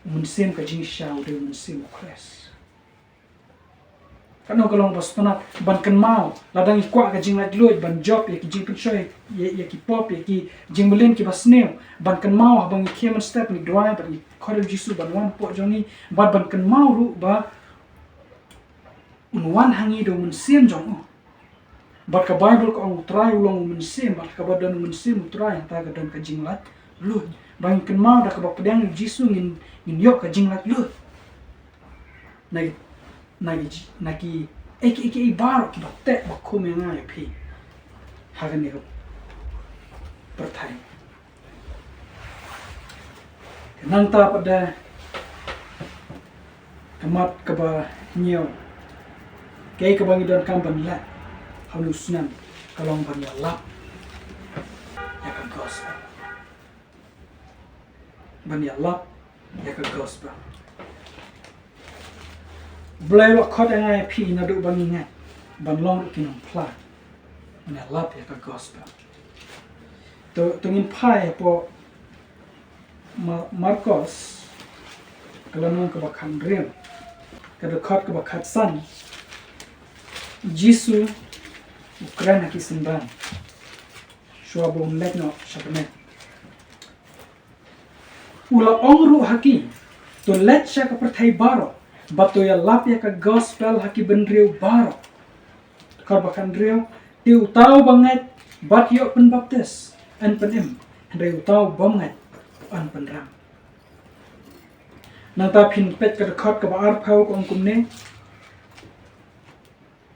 u mynsiem ka jingshisha u dei u mynsiem u Khrist. Katno ka long ba sngewtynnat ban kynmaw lada ngi kwah ka jinglaitluid, ban jop ïa ki jingpynshoi, ïa, ïa ki pop, ïa ki jingmlien kiba sniew, ban kynmaw haba ngi khie mynstep ngi duwai bad ngi khot ïa u Jisu ban wan hapoh jong ngi, bad ban kynmaw ruh ba un wan ha ngi da u Mynsiem jong u. Bad ka Baibl ka ong u Trai u long u Mynsiem, bad kaba don u Mynsiem u Trai hangta ka don ka jinglaitluid. Ba ngin kynmaw da kaba pdiang ïa u Jisu ngin, ngin ïoh ka jinglaitluid na ki, na ki, na ki, eh, ki, ki, eh, baroh kiba teh ba khum ïa nga ïa phi ha kane ka pyrthei. Nangta pat de ka mat kaba hynñiew, kaei kaba ngi donkam ban leh ha une u snem ka long ban ïalap ïa ka gospel. Ban ïalap ïa ka gospel. U Blei u la khot ïa nga ïa phi naduh ba ngi ngeit ban long ruh ki nongphla ban ïalap ïa ka gospel. To, to ngin phai hapoh Ma-, Markos ka lynnong kaba khathynriew, ka dkhot kaba khatsan. Jisu u kren ha ki synran shuwa ba un leit noh sha bneng. U la ong ruh ha ki, to leit sha ka pyrthei baroh bad to ïalap ïa ka gospel ha ki bynriew baroh. Dkhot ba khathynriew, te uta uba ngeit bad ïoh pynbaptis yn pynim, hynrei uta u bym ngeit yn pynrem. Nangta phin peit ka dkhot kaba arphew, ka ong kumne.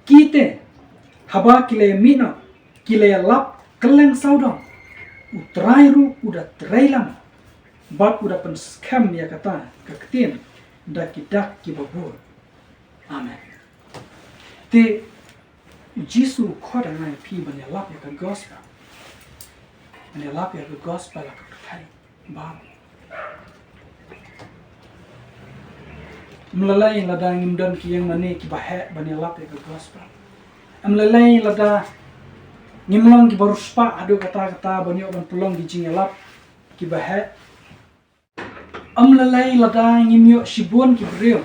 Ki te, haba ki la mih noh, ki la ïalap kylleng sawdong, u Trai ruh u da trei lang bad u da pynskhem ïa kata ka ktien da ki dak kiba bun. Amen. Te u Jisu u khot ïa nga ïa phi ban ïalap ïa ka gospel. Ban ïalap ïa ka gospel ha ka pyrthei baroh. Em lei lada ngim don ki ïing mane kiba heh ban ïalap ïa ka gospel. Em lei lada ngim long kiba riewspah haduh katta katta ban ïoh ban pynlong ki jingïalap kiba heh. Em lei lada ngim ïoh shibun ki briew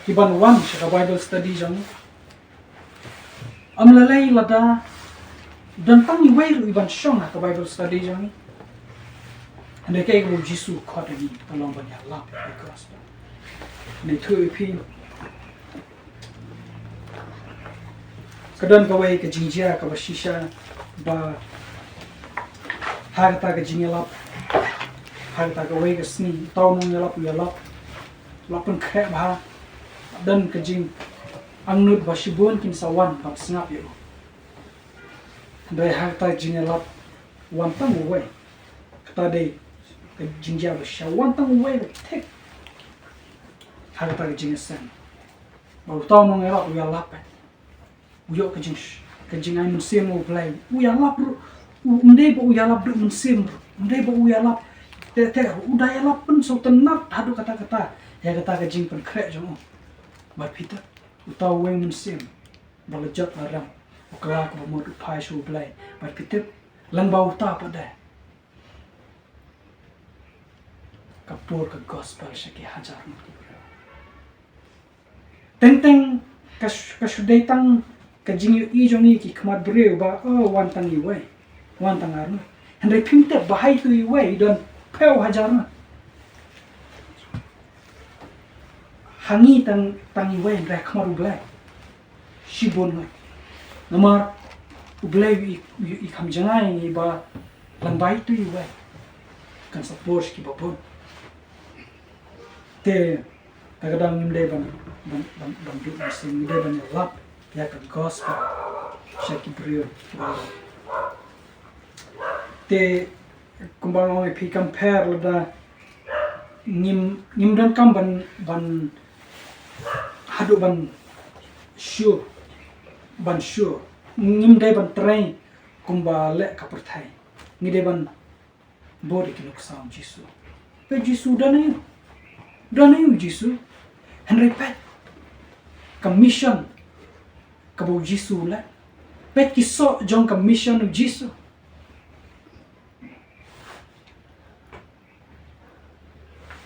ki ban wan sha ka Bible study jong ngi. Ym lei lada don tang iwei ruh i ban shong ha ka Bible study jong ngi. Hynrei kaei kaba u Jisu u khot ïa ngi ka long ban ïalap ïa ka gospel. Ngi ïathuh ïa phi, ka don kawei ka jingjia kaba shisha ba ha kata ka jingïalap, ha kata kawei ka sngi, uta u nongïalap u ïalap, la pynkhreh bha, don ka jingangnud ba shibun kin sa wan ban sngap ïa u. Hynrei ha kata ka jingïalap wan tang uwei. Kata dei ka jingjia ba shisha, wan tang uwei ba thik ha kata ka jingïaseng. Ba uta u nongïalap u ïalap, eh. U ïoh ka jing, ka jingai mynsiem U Blei. U ïalap ruh, u, ym dei ba u ïalap duh mynsiem ruh. Ym dei ba u ïalap te te ruh. U da ïalap pynsngewtynnat haduh katta katta ïa kata ka jingpynkhreh jong u. Bad phi tip, uta uwei u mynsiem ba la jot la rem, u kylla kaba mut u phai sha U Blei. Bad phi tip, lyngba uta pat de ka pur ka gospel sha ki hajar ngut ki briew. Teng teng ka sh-, ka shu dei tang ka jingïohi jong ngi ki khmat briew ba, oh, wan tang iwei, wan tang ar ngut. Hynrei phim tip ba ha itu iwei i don phew hajar ngut. Ha ngi tang, tang iwei, hynrei ha khmat U Blei shibun ngut. Namar U Blei u i, u i kham jngai ïa ngi ba lyngba itu iwei kan sa pur sha kiba bun. Te, ta ka daw ngim dei ban, ban, ban, ban duh mynsiem, ngi dei ban ïalap ïa ka gospel sha ki briew kiba bun. Te kumba nga ong ïa phi, kam pher lada ngim, ngim donkam ban, ban haduh ban shu, ban shu. Ngim dei ban trei kumba leh ka pyrthei. Ngi dei ban bud ïa ki nuksa u Jisu. Peit Jisu don aïu? Don aïu u Jisu? Hynrei peit ka mission kaba u Jisu u leh. Peit ki soh jong ka mission u Jisu.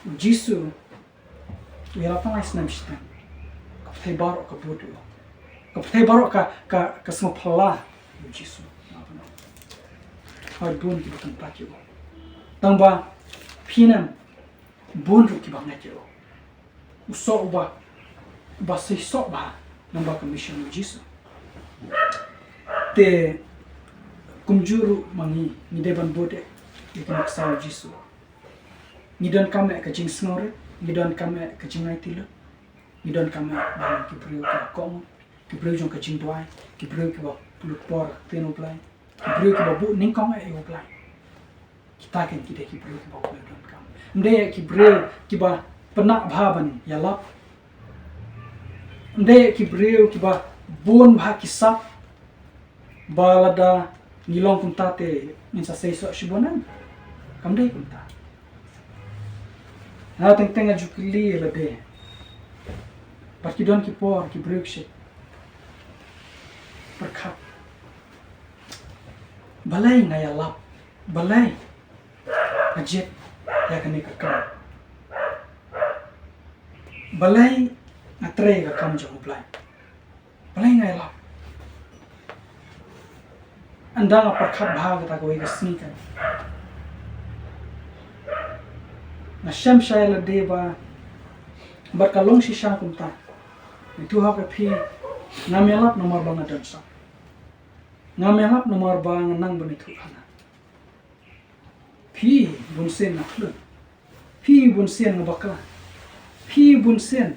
U Jisu u ïalap tang lai snem shiteng. Ka pyrthei baroh ka bud ïa u. Ka pyrthei baroh ka, ka, ka sngewphylla ïa u Jisu. Hooid, bun kiba kyntait ïa u. Tang ba phi ne em, bun ruh kiba ngeit ïa u. U soh uba, uba sei soh bha lyngba ka mission u Jisu. Te kumjuh ruh ma ngi, ngi dei ban bud ïa ki nuksa u Jisu. Ngi donkam eh ka jingsngewrit, ngi donkam eh ka jingaiti lut, ngi donkam eh ban long ki briew kiba kohnguh, ki briew jong ka jingduwai, ki briew kiba pynlut por ha ka ktien U Blei, ki briew kiba buh nyngkong eh ïa U Blei. Kita kein ki dei ki briew kiba U Blei u donkam. Ym dei ki briew kiba pynah bha ban ïalap. Ym dei ki briew kiba bun bha ki sap. Ba lada ngi long kumta te ngin sa sei soh shibun, em? Kam dei kumta. Nga teng teng nga ju kylli ïa lade. Bad ki don ki por ki briew ki shait pyrkhat. Balei nga ïalap? Balei nga jied ïa kane ka kam? Balei nga trei ïa ka kam jong U Blei? Balei nga ïalap? Ynda nga pyrkhat bha kata kawei ka sngi kan, nga shem shai lade ba, bad ka long shisha kumta. Nga ïathuh ha ka phi, ngam ïalap namar ba nga don sap. Ngam ïalap namar ba nga nang ban ïathuh hana. Phi, bunsien nga khlem. Phi, bunsien nga bakla. Phi, bunsien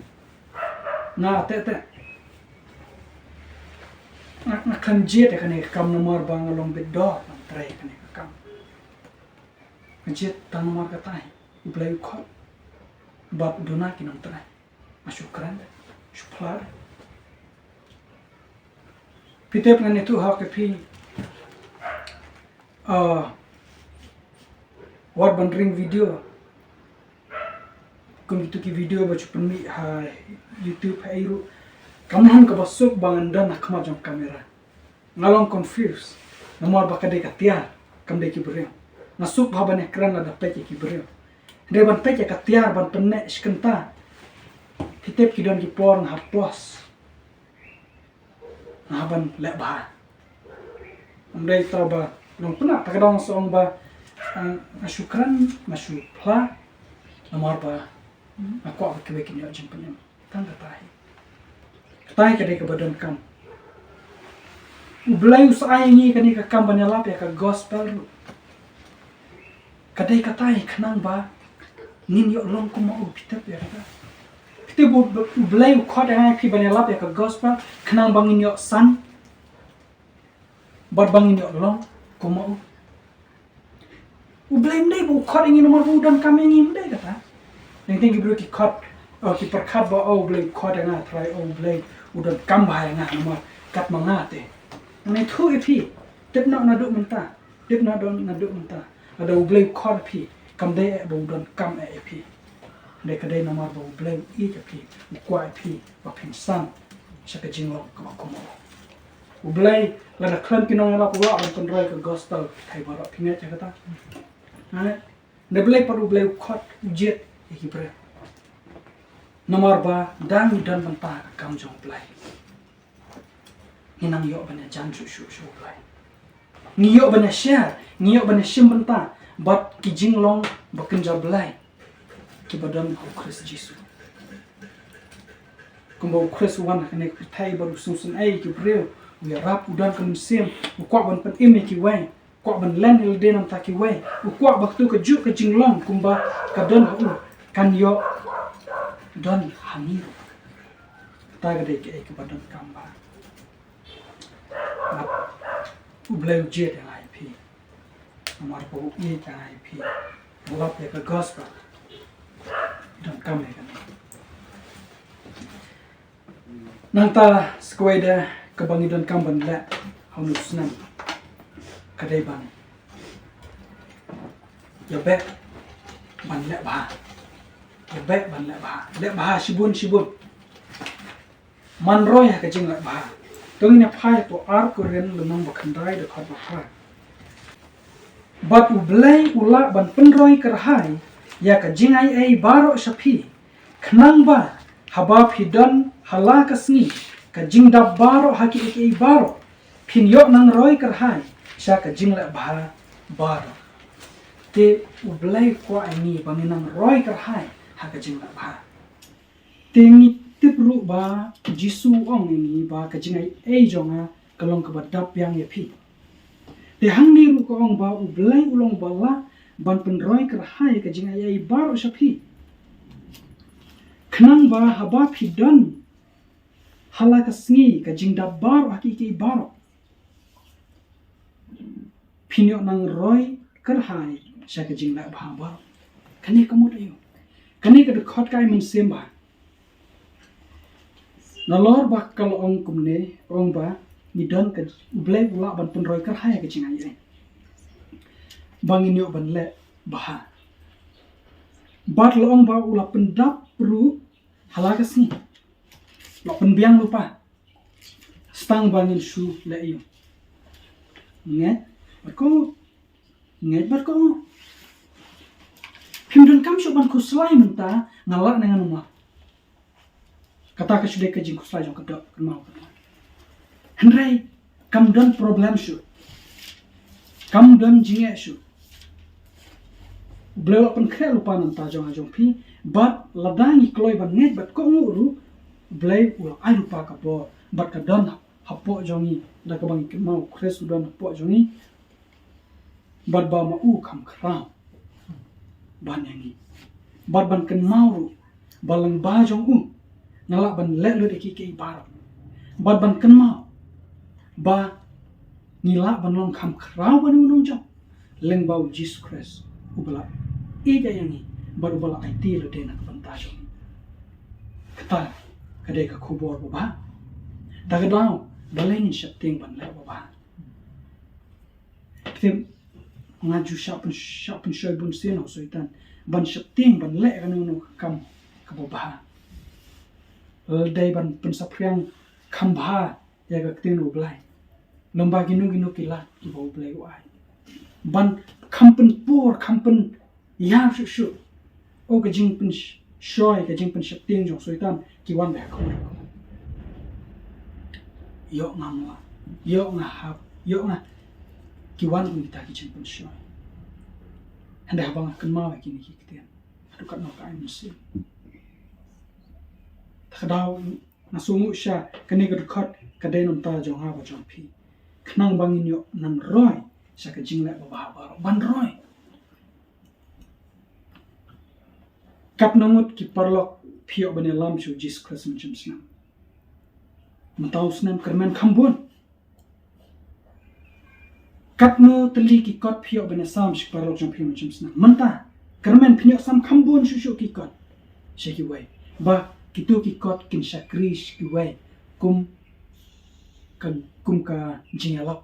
nga teh teh. Nga, nga khlem jied ïa kane ka kam namar ba nga long bit dor ban trei ïa kane ka kam. Nga jied tang namar kata hi U Blei u khot. Bad duna ki nongtrei. Nga shu kren, shu phla. Phi tip ngan ïathuh ha ka phi. Ah, wat ban ring video. Kum kitu ki video ba ju pynmih ha YouTube ha ei ruh. Kam long kaba suk ba ngan don ha khmat jong kamera. Nga long confused. Namar ba ka dei ka tiar, kam dei ki briew. Nga suk bha ban ïakren lada peit ïa ki briew. Hynrei ban peit ïa ka tiar ban pynneh shi kynta. Ki tip ki don ki por nga hap pause, nga hap ban leh bha. Ym dei tang ba long pynah, ta ka dang sa ong ba, eh, nga shu kren, nga shu phla, namar ba nga kwah ba kiwei kin ïoh jingpynim. Tang kata hi. Kata hi ka dei kaba donkam. U Blei u sa ai ïa ngi kane ka kam ban ïalap ïa ka gospel ruh. Ka dei kata hi khnang ba ngin ïoh long kum ma u. Phi tip ïa kata? Phi tip ba U Blei u khot ïa ngi, phi, ban ïalap ïa ka gospel khnang ba ngin ïoh san bad ba ngin ïoh long kum ma u. U Blei ym dei ba u khot ïa ngi namar ba u donkam ïa ngi, ym dei kata. Teng teng ki briew ki khot, oh, ki pyrkhat ba, oh, U Blei u khot ïa nga, Trai, oh, U Blei u donkam bha ïa nga namar kat ma nga te. Nga ïathuh ïa phi, tip noh naduh mynta, tip noh naduh mynta. Lada U Blei u khot ïa phi, kam dei eh ba u donkam eh ïa phi. Dei ka dei namar ba U Blei u ïeit ïa phi, u kwah ïa phi ba phin san sha ka jinglong kaba kum ma u. U Blei lada khlem ki nongïalap u lah ban pynroi ka gospel, phi baroh phi ngeit ïa kata? Ha? Hynrei U Blei pat, U Blei u khot, u jied ïa ki briew. Namar ba da ngi don bynta ha ka kam jong U Blei, ngi nang ïoh ban ïajan shuh shuh sha U Blei. Ngi ïoh ban ïashare, ngi ïoh ban ïashim bynta bad ki jinglong ba kynja Blei kiba don ha U Khrist Jisu. Kumba U Khrist u wan ha kane ka pyrthei bad u sngewsynei ïa ki briew, u ïarap, u don ka mynsiem, u kwah ban pynim ïa kiwei, u kwah ban len ïa lade na bynta kiwei, u kwah ba kato kajuh ka jinglong kumba ka don ha u kan ïoh don ha ngi ruh. Kata ka dei kaei kaba donkam bha. Bad U Blei u jied ïa nga ïa phi. Namar ba u ïeit ïa nga ïa phi. U lap ïa ka gospel. Donkam ïa kane. Nangta sa kawei de kaba ngi donkam ban leh ha une u snem ka dei ban ïa beh ban leh bha. Ïa beh ban leh bha. Leh bha shibun shibun. Man roi ha ka jingleh bha. To ngin ïa phai ha u ar Korinth lynnong ba khyndai dkhot ba phra. Bad U Blei u lah ban pynroi kyrhai ïa ka jingai ei baroh sha phi, khnang ba haba phi don ha la ka sngi ka jingdap baroh ha kiei kiei baroh, phin ïoh nang roi kyrhai sha ka jingleh bha baroh. Te U Blei u kwah ïa ngi ba ngin nang roi kyrhai ha ka jingleh bha. Te ngi tip ruh ba Jisu u ong ïa ngi ba ka jingai ei jong nga ka long kaba dap biang ïa phi. Te hangne ruh ka ong ba U Blei u long ba lah ban pynroi kyrhai ka jingai ei baroh sha phi, khnang ba haba phi don ha la ka sngi ka jingdap baroh ha kiei kiei baroh, phin ïoh nang roi kyrhai sha ka jingleh bha baroh. Kane ka mut aïu? Kane ka dkhot ka ai mynsiem bha. Nalor ba ka la ong kumne, ong ba ngi don ka, U Blei u lah ban pynroi kyrhai ka jingai ei ba ngin ïoh ban leh bha. Bad la ong ba u la pyndap ruh ha la ka sngi. La pynbiang lypa. Tang ba ngin shu leh ïa u. Ngeit bad ko. Ngeit bad ko. Phim donkam shuh ban khuslai mynta nga lah ne ngan ym lah. Kata ka shu dei ka jingkhuslai jong ka doh, kynmaw, kynmaw. Hynrei kam don problem shuh. Kam don jingeh shuh. U Blei u la pynkhreh lypa na ka bynta jong nga jong phi, bad lada ngi kloi ban ngeit bad kohnguh ruh, U Blei u la ai lypa ka bor bad ka don hapoh jong ngi, da kaba ngi kynmaw U Khrist u don hapoh jong ngi. Bad ba ma u kham khraw ban ïa ngi. Bad ban kynmaw ruh ba lyngba jong u nga lah ban leh lut ïa kiei kiei baroh. Bad ban kynmaw ba ngi lah ban long kham khraw ban ïa u nongjop lyngba U Jisu Khrist uba la ïeit ïa ngi bad uba la aiti lade na ka bynta jong ngi. Kata ka dei ka khubor babha. Ta ka daw balei ngin sheptieng ban leh babha? Te nga ju shah pyn, shah pynshoi bunsien ha u Soitan ban sheptieng ban leh kano kano ka kam kaba bha. Lada dei ban pynsaphriang kham bha ïa ka ktien U Blei lyngba kino kino ki lad kiba U Blei u ai, ban kham pynpur, kham pyn ïa shuh shuh. O ka jingpynshoi, ka jingpynsheptieng jong u Soitan ki wan beit ha khmat. Ïoh nga mlak, ïoh nga hap, ïoh nga, ki wan kum kita ki jingpynshoi. Hynrei haba nga kynmaw ïa kine ki ktien, haduh katno ka ai mynsiem. Te ka daw nga sngew sha kane ka dkhot ka dei na ka bynta jong nga bad jong phi. Khnang ba ngin ïoh nang roi sha ka jingleh babha baroh ban roi. Katno ngut ki paralok phi ïoh ban ïalam sha u Jisu Khrist mynshem snem? Mynta u snem kyrmen kham bun. Katno tylli ki kot phi ïoh ban ïasam sha ki paralok jong phi mynshem snem? Mynta kyrmen phin ïoh sam kham bun shuh shuh ki kot sha kiwei, ba kito ki kot kin shakri sha kiwei kum ka, kum ka jingïalap,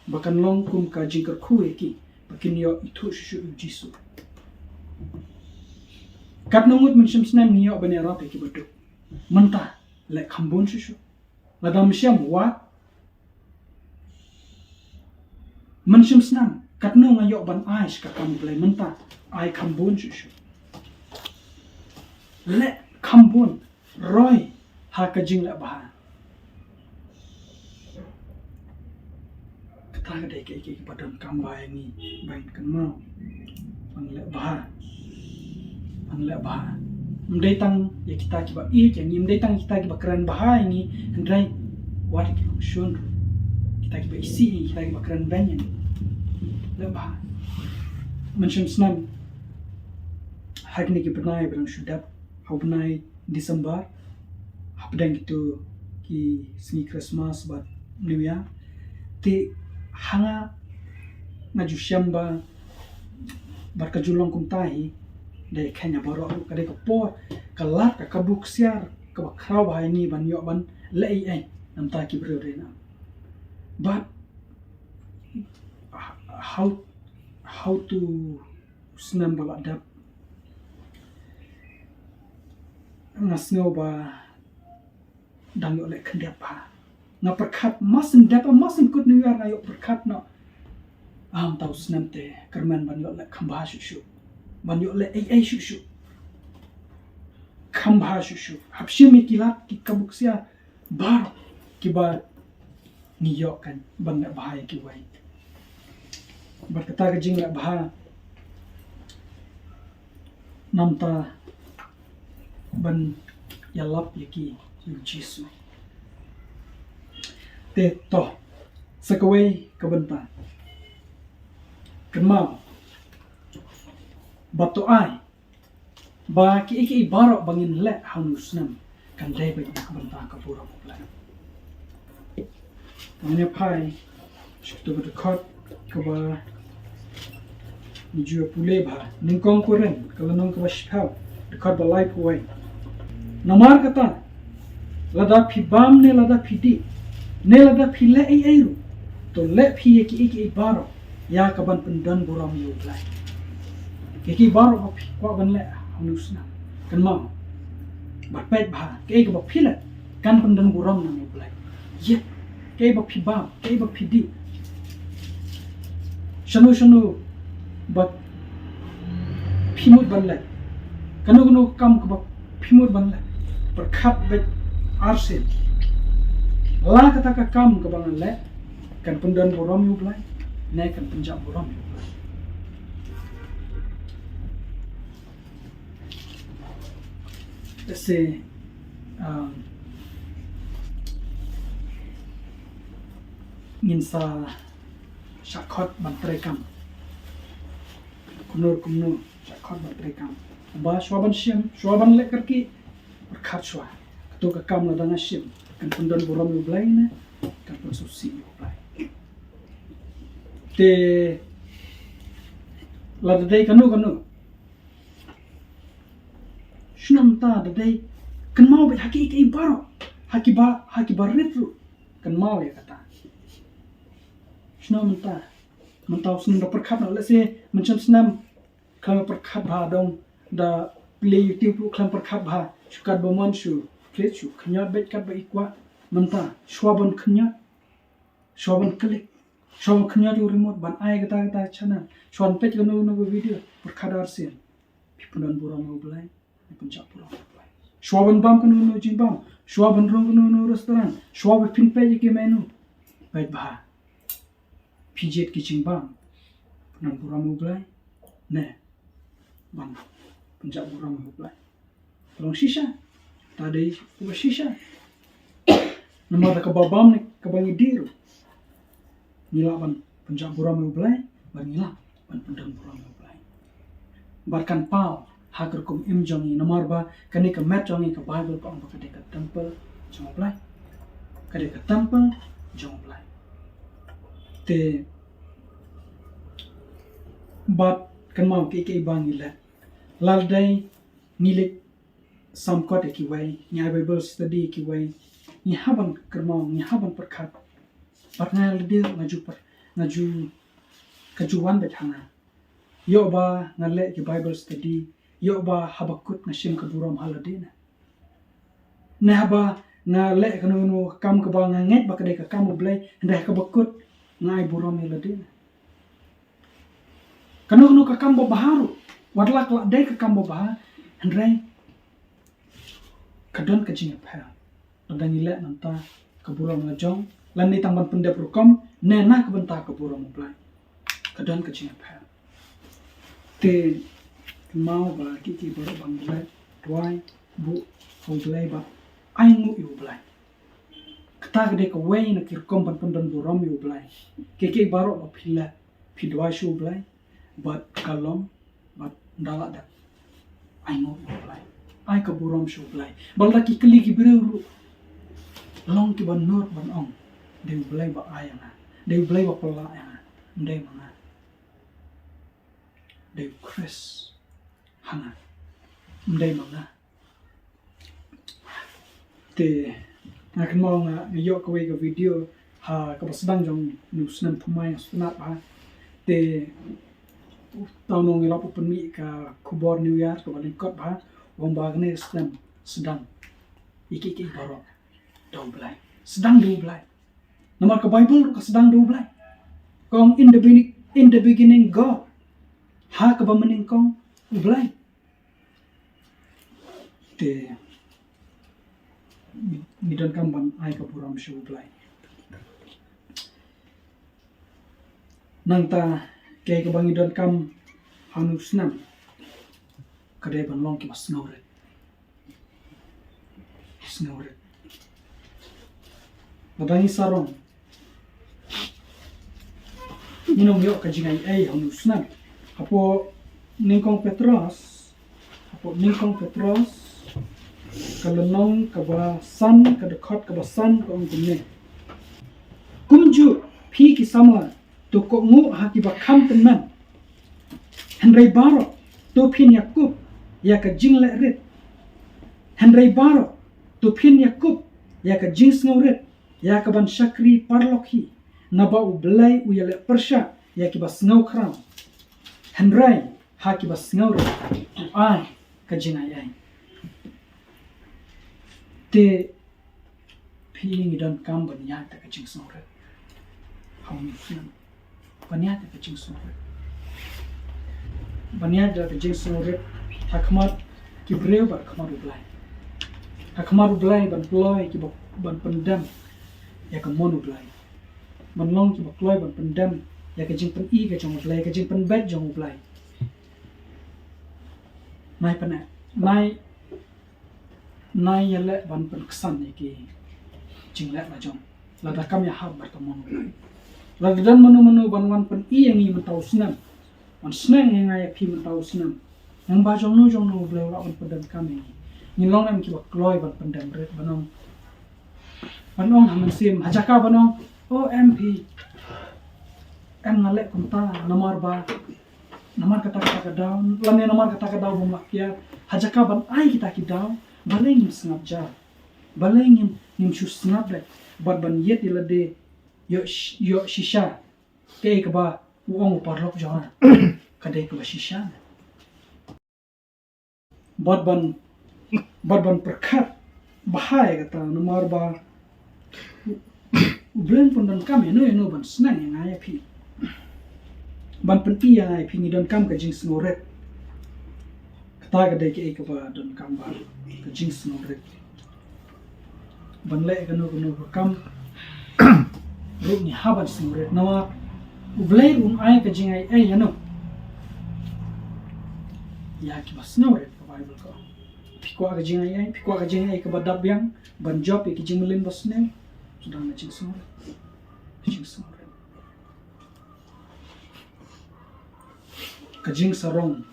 ba kan long kum ka jingkyrkhu ïa ki ba kin ïoh ithuh shuh shuh ïa u Jisu. Katno ngut mynshem snem ngi ïoh ban ïarap ïa ki baduk? Mynta leh kham bun shuh shuh. Lada mynshem, wat. Mynshem snem katno nga ïoh ban ai sha ka kam U Blei? Mynta ai kham bun shuh shuh. Leh kham bun, roi ha ka jingleh bha. Kata ka dei kaei kaei kaba donkam ba ïa ngi ban kynmaw. Ban leh bha. Ban leh bha. Ym dei tang ïa kita kiba ïeit ïa ngi, ym dei tang kita kiba kren bha ïa ngi, hynrei wat ïa ki nongshun ruh. Kita kiba isih ïa ngi, kita kiba kren beiñ ïa ngi. Leh bha. Mynshem snem ha kine ki bnai ba dang shu dep, ha u bnai December, hapdeng kito ki sngi Christmas bad New Year, te ha nga, nga ju shem ba, bad ka ju long kumta hi da ïa kine baroh ruh, ka dei ka por, ka lad, ka kabu ksiar kaba khraw bha ïa ngi ban ïoh ban leh ei ei na ka bynta ki briew ri na. Bad ha u, ha u, ha u snem ba la dep, nga sngew ba dang ïoh leh khyndiat bha. Nga pyrkhat, ma shu dep, ma shu kut New Year nga ïoh pyrkhat noh, ah, mynta u snem te kyrmen ban ïoh leh kham bha shuh shuh, ban ïoh leh ei ei shuh shuh, kham bha shuh shuh. Hap shim ïa ki lad, ki kabu ksiar baroh kiba ngi ïoh kan ban leh bha ïa kiwei. Bad kata ka jingleh bha na ka bynta ban ïalap ïa ki ïa u Jisu. Te to, sa kawei ka bynta, kynmaw ba to ai ba kiei kiei baroh ba ngin leh ha une u snem kan dei beit na ka bynta ka burom U Blei. Ngin ïa phai sha kito ki dkhot kiba ngi ju pule bha, Nyngkong Korinth ka lynnong kaba shiphew, dkhot ba laiphew wei. Namar kata, lada phi bam ne lada phi dih ne lada phi leh ei ei ruh, to leh phi ïa kiei kiei baroh ïa ka ban pyndon burom ïa U Blei. Kiei kiei baroh ba phi kwah ban leh ha une u snem, kynmaw bad peit bha, kiei kaba phi leh kan pyndon burom na U Blei. Ïeit, kiei ba phi bam, kiei ba phi dih, shano shano ba phi mut ban leh, kano kano ka kam kaba phi mut ban leh, pyrkhat beit arsien. La kata ka kam kaba ngan leh kan pyndon burom ïa U Blei ne kan pynjah burom ïa U Blei? Te, um, ngin sa shah khot ban trei kam. Kumno kumno, shah khot ban trei kam. Ba shuwa ban shim, shuwa ban leh kyrkieh, pyrkhat shuwa. Kato ka kam lada nga shim, kan pyndon burom ïa U Blei ne kan pynsngewsih ïa U Blei? Te lada dei kano kano, shano mynta, da dei, kynmaw beit ha kiei kiei baroh, ha kiba, ha kiba rit ruh, kynmaw ïa kata. Shano mynta, mynta u snem da pyrkhat noh, let's say mynshem snem khlem pyrkhat bha, dang da plie YouTube ruh khlem pyrkhat bha, shu kat ba mon shu klet, shu khynñiot beit kat ba i kwah. Mynta shuwa ban khynñiot, shuwa ban klik, shuwa ban khynñiot ïa u remote ban ai kata kata channel, shuwa ban peit kano kano ka video, pyrkhat arsien. Phi pyndon burom ïa U Blei, phi pynjah burom ïa U Blei. Shuwa ban bam kano kano jingbam, shuwa ban rung kano kano restaurant, shuwa ba phin peit ïa ki menu, peit bha. Phi jied ki jingbam ban pynburom ïa U Blei ne ban pynjah burom ïa U Blei? Ka long shisha. Ta dei kaba shisha. Namar da kaba bam ne kaba ngi dih ruh, ngi lah ban pynjah burom ïa U Blei, bad ngi lah ban pyndon burom ïa U Blei. Bad kan paw ha ka rukom im jong ngi, namar ba kane ka met jong ngi, ka Baibl ka ong ba ka dei ka templ jong U Blei. Ka dei ka templ jong U Blei. Te bad kynmaw kiei kiei ba ngi leh, lada dei ngi leit samkot ïa kiwei, ngi ai Bible study ïa kiwei, ngi hap ban kynmaw, ngi hap ban pyrkhat, bad nga lade nga ju pyr-, nga ju, ka ju wan beit ha nga. Ïoh ba nga leh ki Bible study, ïoh ba haba kut nga shim ka burom ha lade na. Ne haba nga leh kano kano ka kam kaba nga ngeit ba ka dei ka kam U Blei, hynrei ha kaba kut nga ai burom ïa lade na. Kano kano ka kam babha ruh, wat la ka la dei ka kam babha, hynrei ka don ka jingïapher. Lada ngi leh na ka bynta ka burom la jong, lane tang ban pyndep rukom, ne na ka bynta ka burom U Blei, ka don ka jingïapher. Te kynmaw ba kiei kiei baroh ba ngi leh, duwai, buh ha U Blei bad ainguh ïa U Blei. Kata ka dei kawei na ki rukom ban pyndon burom ïa U Blei. Kiei kiei baroh ba phi leh, phi duwai sha U Blei, bad ka long, bad ynda la dep, ainguh ïa U Blei. Ai ka burom sha U Blei. Bad lada ki kylli ki briew ruh, long kiba nud ban ong, dei U Blei ba ai ïa nga, dei U Blei ba pynlah ïa nga, ym dei ma nga. Dei U Khrist ha nga, ym dei ma nga. Te nga kynmaw nga, nga ïoh kawei ka video ha kaba sdang jong une u snem thymmai, nga sngewtynnat bha. Te uta u nongïalap u pynmih ka khubor New Year kaba lyngkot bha, u ong ba kane ka snem sdang ïa kiei kiei baroh da U Blei. Sdang da U Blei. Namar ka Baibl ruh ka sdang da U Blei. Ka ong, "In the beginning, in the beginning God." Ha kaba mynnyngkong U Blei. Te ngi donkam ban ai ka burom sha U Blei. Nangta kaei kaba ngi donkam ha une u snem ka dei ban long kiba sngewrit. Sngewrit. Lada ngi sarong, ngin ym ïoh ka jingaiei ha une u snem. Hapoh Nyngkong Petros, hapoh Nyngkong Petros, ka lynnong kaba san, ka dkhot kaba san, ka ong kumne: Kumjuh phi ki samla, to kohnguh ha kiba kham tymmen. Hynrei baroh to phin ïakup ïa ka jinglehrit. Hynrei baroh to phin ïakup ïa ka jingsngewrit, ïa kaban shakri paralok hi. Naba U Blei u ïaleh pyrshah ïa kiba sngewkhraw, hynrei ha kiba sngewrit u ai ka jingaiei. Te phi, ngi donkam ban ïaid da ka jingsngewrit ha une u snem. Ban ïaid da ka jingsngewrit. Ban ïaid da ka jingsngewrit ha khmat ki briew bad ha khmat U Blei. Ha khmat U Blei ban kloi kiba, ban pyndem ïa ka mon U Blei. Ban long kiba kloi ban pyndem ïa ka jingpyni ka jong U Blei, ka jingpynbeit jong U Blei. Nai pyneh, nai Nai ïaleh ban pynksan ïa ki jingleh la jong. Lada kam ïahap bad ka mon U Blei. Lada don mano mano ban wan pyni ïa ngi mynta u snem, ban sneng ïa nga ïa phi mynta u snem, nang ba jong no jong no U Blei u lah ban pyndonkam ïa ngi. Ngin long ne em kiba kloi ban pyndem rit, ban ong, ban ong ha mynsiem, ha jaka ban ong, "O em phi, em nga leh kumta namar ba, namar kata kata ka daw, lane namar kata ka daw bym lah pia." Ha jaka ban ai kita ki daw, balei ngim sngap jar? Balei ngim, ngim shu sngap beit? Bad ban ïit ïa lade, ïoh sh-, ïoh shisha kaei kaba u ong u paralok jong nga, ka dei kaba shisha. Bad ban, bad ban pyrkhat bha ïa kata, namar ba U Blei un pyndonkam ïano ïano ban sneng ïa nga ïa phi, ban pyni ïa nga ïa phi, ngi donkam ka jingsngewrit. Kata ka dei kaei kaba donkam ba ka jingsngewrit. Ban leh kano kano ka kam ruh ngi hap ban sngewrit namar U Blei um ai ka jingai ei ïa no. Ïa kiba sngewrit ka Baibl ka ong. Phi kwah ka jingai ei, phi kwah ka jingai ei kaba dap biang ban jop ïa ki jingmlien ba sniew. Sdang na jingsngewrit. Jingsngewrit. Ka jingsarong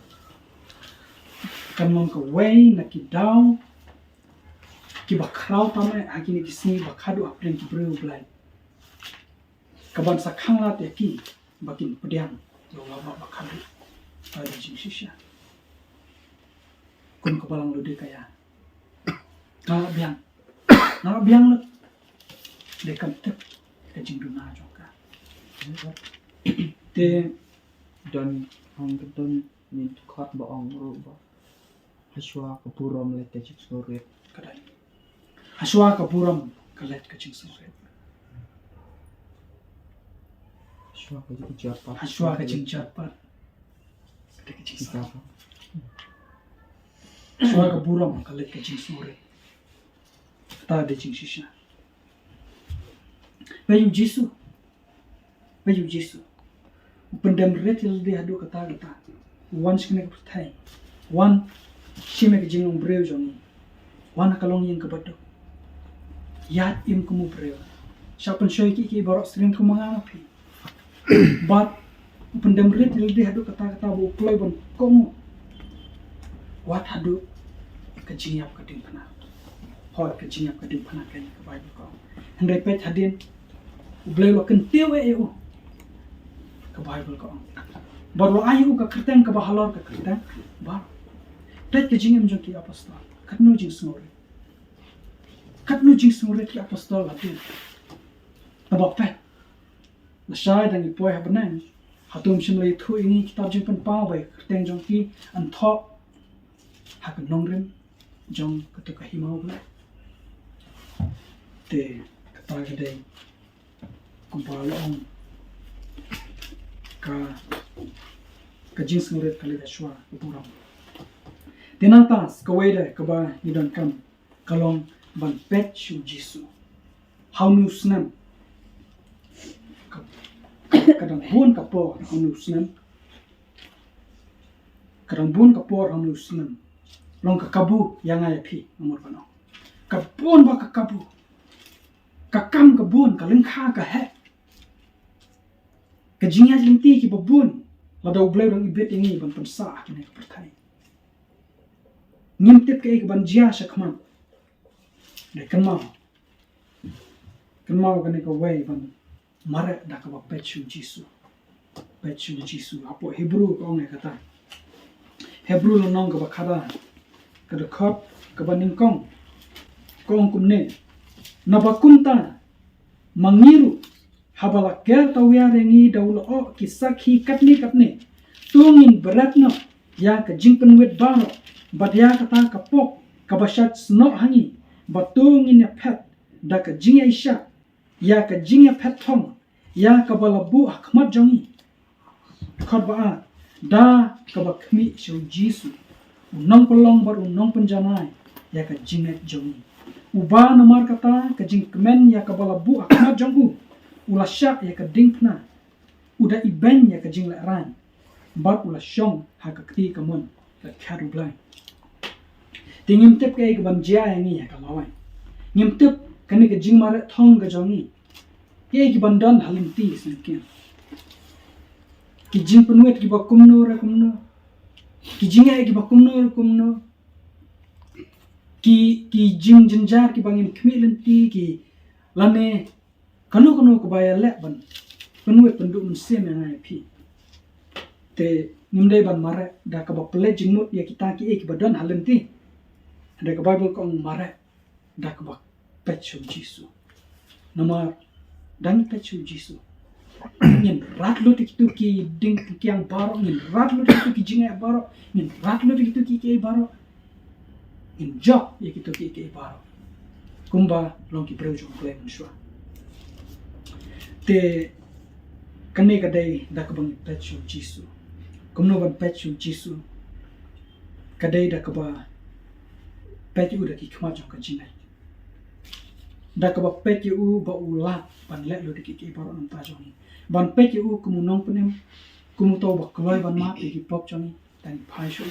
kan long kawei na ki daw kiba khraw tam eh ha kine ki sngi ba khadduh hapdeng ki briew U Blei. Kaban sa khanglad ïa ki ba kin pdiang ïa u laba ba khadduh. Ka dei jingshisha. Kum kaba long Laodikaia. Nga la biang. Nga la biang lut. Dei kam tip ka jingduna jong ka. Te don hang ka don ni dkhot ba ong ruh ba. Hashwa ka burom leit ka jingsngewrit. Ka dei. Hashwa ka burom ka leit ka jingsngewrit. Hashwa ka jingjot pat. Hashwa ka jingjot pat. Ka dei ka jingsngewrit. Hashwa ka burom ka leit ka jingsngewrit. Kata dei jingshisha. Peit ïa u Jisu. Peit ïa u Jisu. U pyndem rit ïa lade haduh katta katta. U wan sha kane ka pyrthei. Wan shim ïa ka jinglongbriew jong ngi. Wan ha ka longïing kaba duk. Ïaid im kum u briew. Shah pynshoi kiei kiei baroh syriem kum nga ma phi. Bad u pyndem rit ïa lade haduh katta katta ba u kloi ban kohnguh. Wat haduh ka jingïap ka diengphna. Hooid, ka jingïap ka diengphna ka ïa ka Baibl ka ong. Hynrei peit hadien U Blei u la kyntiew eh ïa u. Ka Baibl ka ong. Bad u la ai ïa u ka kyrteng kaba halor ka kyrteng baroh. Peit ka jingim jong ki apostol. Katno jingsngewrit. Katno jingsngewrit ki apostol hadien. Tangba peit. Lashai da ngi poi ha bneng. Hato ym shym la ïathuh ïa ngi kitab Jingpynpaw ba ïa ka kyrteng jong ki yn thoh ha ka nongrim jong kato ka hima U Blei. Te kata ka dei kumba la ong ka, ka jingsngewrit ka leit hashwa ka burom. Te nangta kawei de kaba ngi donkam ka long ban peit sha u Jisu. Ha une u snem. Ka, ka dang bun ka por ha une u snem. Ka dang bun ka por ha une u snem. Long ka kabu ïa nga ïa phi, nga mut ban ong. Ka bun ba ka kabu. Ka kam ka bun, ka lyngkha ka heh. Ka jingïaid lynti kiba bun. Lada U Blei u dang ibit ïa ngi ban pynsah ha kane ka pyrthei. Ngim tip kaei kaban jia shakhmat. Dei kynmaw. Kynmaw kane kawei ban mareh da kaba peit sha u Jisu. Peit sha u Jisu. Hapoh Hebru ka ong ïa kata. Hebru lynnong kaba khadar. Ka dkhot kaba nyngkong. Ka ong kumne. Naba kumta. Ma ngi ruh. Haba la ker tawiar ïa ngi da u lyoh ki sakhi katne katne. To ngin bret noh ïa ka jingpynwit baroh bad ïa kata ka pop kaba shait snoh ha ngi. Bad to ngin ïaphet da ka jingïaishah ïa ka jingïaphet thong ïa kaba la buh ha khmat jong ngi. Dkhot ba ar, da kaba khmih sha u Jisu, u nongpynlong bad u nongpynjanai ïa ka jingngeit jong ngi. Uba namar kata ka jingkmen ïa kaba la buh ha khmat jong u, u la shah ïa ka diengphna, u da ibeiñ ïa ka jinglehrain, bad u la shong ha ka kti kamon ka khet U Blei. Te ngim tip kaei kaban jia ïa ngi ha ka lawei. Ngim tip kane ka jingmareh thong ka jong ngi. Kiei kiban don ha lynti syngkien. Ki jingpynwit kiba kumno re kumno. Ki jingeh kiba kumno re kumno. Ki, ki jingjynjar kiba ngim khmih lynti ki lane kano kano kaba ïaleh ban pynwit pynduh mynsiem ïa nga ïa phi. Te ngim dei ban mareh da kaba pynleit jingmut ïa kita kiei kiba don ha lynti. Da ka Baibl ka ong mareh da kaba peit sha u Jisu. Namar da ngi peit sha u Jisu, ngin rat lut ïa kito ki dieng ki kiang baroh, ngin rat lut ïa kito ki jingeh baroh, ngin rat lut ïa kito ki kiei baroh. Ngin jop ïa kito ki kiei baroh. Kumba long ki briew jong U Blei mynshuwa. Te kane ka dei da kaba ngi peit sha u Jisu. Kumno ban peit sha u Jisu? Ka dei da kaba Peit ïa u da ki khmat jong ka jingngeit. Da kaba peit ïa u ba u lah ban leh lut ïa ki, ki baroh na ka bynta jong ngi. Ban peit ïa u kum u nongpynim, kum uta uba kloi ban map ïa ki pop jong ngi. Tang phai shuh.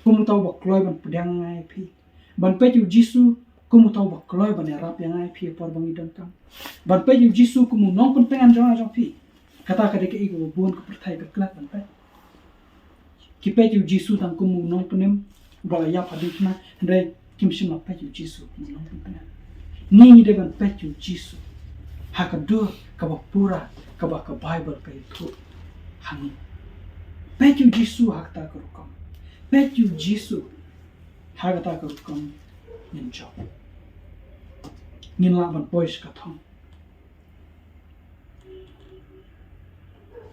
Kum uta uba kloi ban pdiang ïa nga ïa phi. Ban peit ïa u Jisu kum uta uba kloi ban ïarap ïa nga ïa phi ha por ba ngi donkam. Ban peit ïa u Jisu kum u nongpyntngen jong nga jong phi. Kata ka dei kaei kaba bun ka pyrthei ka klet ban peit. Ki peit ïa u Jisu tang kum u nongpynim uba la ïap ha diengphna, hynrei kim shym la peit ïa u Jisu kum u nongpynim. Ngi ngi dei ban peit ïa u Jisu ha ka dur kaba pura kaba ka Baibl ka ïathuh ha ngi. Peit ïa u Jisu ha kata ka rukom. Peit ïa u Jisu ha kata ka rukom ngin jop. Ngin lah ban poi sha ka thong.